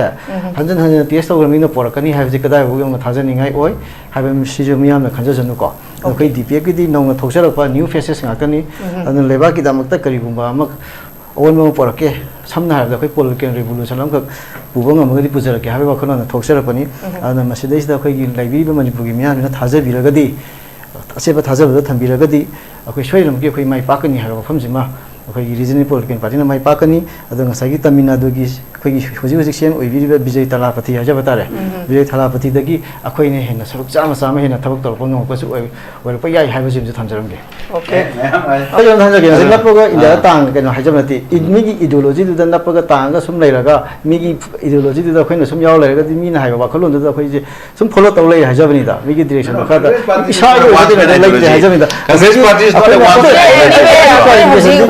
ꯍꯟꯖꯟ ꯍꯟꯖꯟ test ꯇꯧꯈ꯭ꯔꯕꯅꯤꯅ ꯄꯣꯔꯛꯀꯅꯤ ꯍꯥꯏꯕꯁꯤ ꯀꯗꯥꯏꯐꯥꯎ ꯌꯧꯅ ꯊꯥꯖꯅꯤꯡꯉꯥꯏ ꯑꯣꯏ ꯍꯥꯏꯕ ꯁꯤꯁꯨ ꯃꯤꯌꯥꯝꯅ ꯈꯟꯖꯁꯅꯨꯀꯣ꯫ ꯑꯩꯈꯣꯏ D P F ꯀꯤꯗꯤ ꯅꯧꯅ ꯊꯣꯛꯆꯔꯛꯄ new faces ꯉꯥꯛꯇꯅꯤ꯫ ꯑꯗꯨꯅ ꯂꯩꯕꯥꯛꯀꯤꯗꯃꯛꯇ ꯀꯔꯤꯒꯨꯝꯕ ꯑꯃ ꯑꯑꯣꯟꯕ ꯑꯃ ꯄꯣꯔꯛꯀꯦ, ꯁꯝꯅ ꯍꯥꯏꯔꯕꯗ ꯑꯩꯈꯣꯏ political revolution ꯑꯃꯈꯛ ꯄꯨꯕ ꯉꯝꯃꯒꯗꯤ ꯄꯨꯖꯔꯛꯀꯦ ꯍꯥꯏꯕꯒꯤ ꯋꯥꯈꯜꯂꯣꯟꯗ ꯊꯣꯛꯆꯔꯛꯄꯅꯤ꯫ ꯑꯗꯨꯅ ꯃꯁꯤꯗꯩꯁꯤꯗ ꯑꯩꯈꯣꯏꯒꯤ ꯂꯩꯕꯤꯔꯤꯕ ꯃꯅꯤꯄꯨꯔꯒꯤ ꯃꯤꯌꯥꯝꯁꯤꯅ ꯊꯥꯖꯕꯤꯔꯒꯗꯤ, ꯑꯆꯦꯠꯄ ꯊꯥꯖꯕꯗ ꯊꯝꯕꯤꯔꯒꯗꯤ ꯑꯩꯈꯣꯏ ꯁꯣꯏꯗꯅꯃꯛꯀꯤ ꯑꯩꯈꯣꯏ ꯃꯥꯏ ꯄꯥꯛꯀꯅꯤ ꯍꯥꯏꯕ ꯋꯥꯐꯝꯁꯤꯃ ꯑꯩꯈꯣꯏꯒꯤ regional political party ꯅ ꯃꯥꯏ ꯄꯥꯛꯀꯅꯤ꯫ ꯑꯗꯣ ꯉꯁꯥꯏꯒꯤ ꯇꯥꯃꯤꯜ ꯅꯥꯗꯨꯒꯤ ꯑꯩꯈꯣꯏꯒꯤ ꯍꯧꯖꯤꯛ ꯍꯧꯖꯤꯛ C M ꯑꯣꯏꯕꯤꯔꯤꯕ ꯕꯤꯖꯩ ꯊꯂꯥꯄꯊꯤ ꯍꯥꯏꯖꯕ ꯇꯥꯔꯦ꯫ ꯕꯤꯖꯩ ꯊꯂꯥꯄꯊꯤꯗꯒꯤ ꯑꯩꯈꯣꯏꯅ ꯍꯦꯟꯅ ꯁꯔꯨꯛ ꯆꯥꯝꯃ ꯆꯥꯝꯃ ꯍꯦꯟꯅ ꯊꯕꯛ ꯇꯧꯔꯛꯄ ꯉꯝꯃꯛꯄꯁꯨ ꯑꯣꯏ-, ꯑꯣꯏꯔꯛꯄ ꯌꯥꯏ ꯍꯥꯏꯕꯁꯤꯃꯁꯨ ꯊꯝꯖꯔꯝꯒꯦ꯫ Okay. ꯑꯩ ꯑꯗꯨꯝ ꯍꯥꯏꯖꯒꯦ, ꯍꯧꯖꯤꯛ ꯅꯞꯄꯒ ꯏꯟꯗꯤꯌꯥꯗ ꯇꯥꯡ ꯀꯩꯅꯣ ꯍꯥꯏꯖꯕ ꯅꯠꯇꯦ꯫ ꯏ-, ꯃꯤꯒꯤ ideology ꯗꯨꯗ ꯅꯞꯄꯒ ꯇꯥꯡꯉꯒ ꯁꯨꯝ ꯂꯩꯔꯒ, ꯃꯤꯒꯤ ideology ꯗꯨꯗ ꯑꯩꯈꯣꯏꯅ ꯁꯨꯝ ꯌꯥꯎ ꯂꯩꯔꯒꯗꯤ, ꯃꯤꯅ ꯍꯥꯏꯕ ꯋꯥꯈꯜꯂꯣꯟꯗꯨꯗ ꯑꯩꯈꯣꯏꯁꯦ ꯁꯨꯝ follow ꯇꯧ ꯂꯩ ꯍꯥꯏꯖꯕꯅꯤꯗ꯫ ꯃꯤꯒꯤ direction ꯃꯈꯥꯗ ꯏꯁꯥꯒꯤ ꯑꯣꯏꯕ ꯀꯩꯅꯣꯗ ꯂꯩꯇ꯭ꯔꯦ ꯍꯥꯏꯖꯕꯅꯤꯗ꯫ Congress party is not a one party ideology.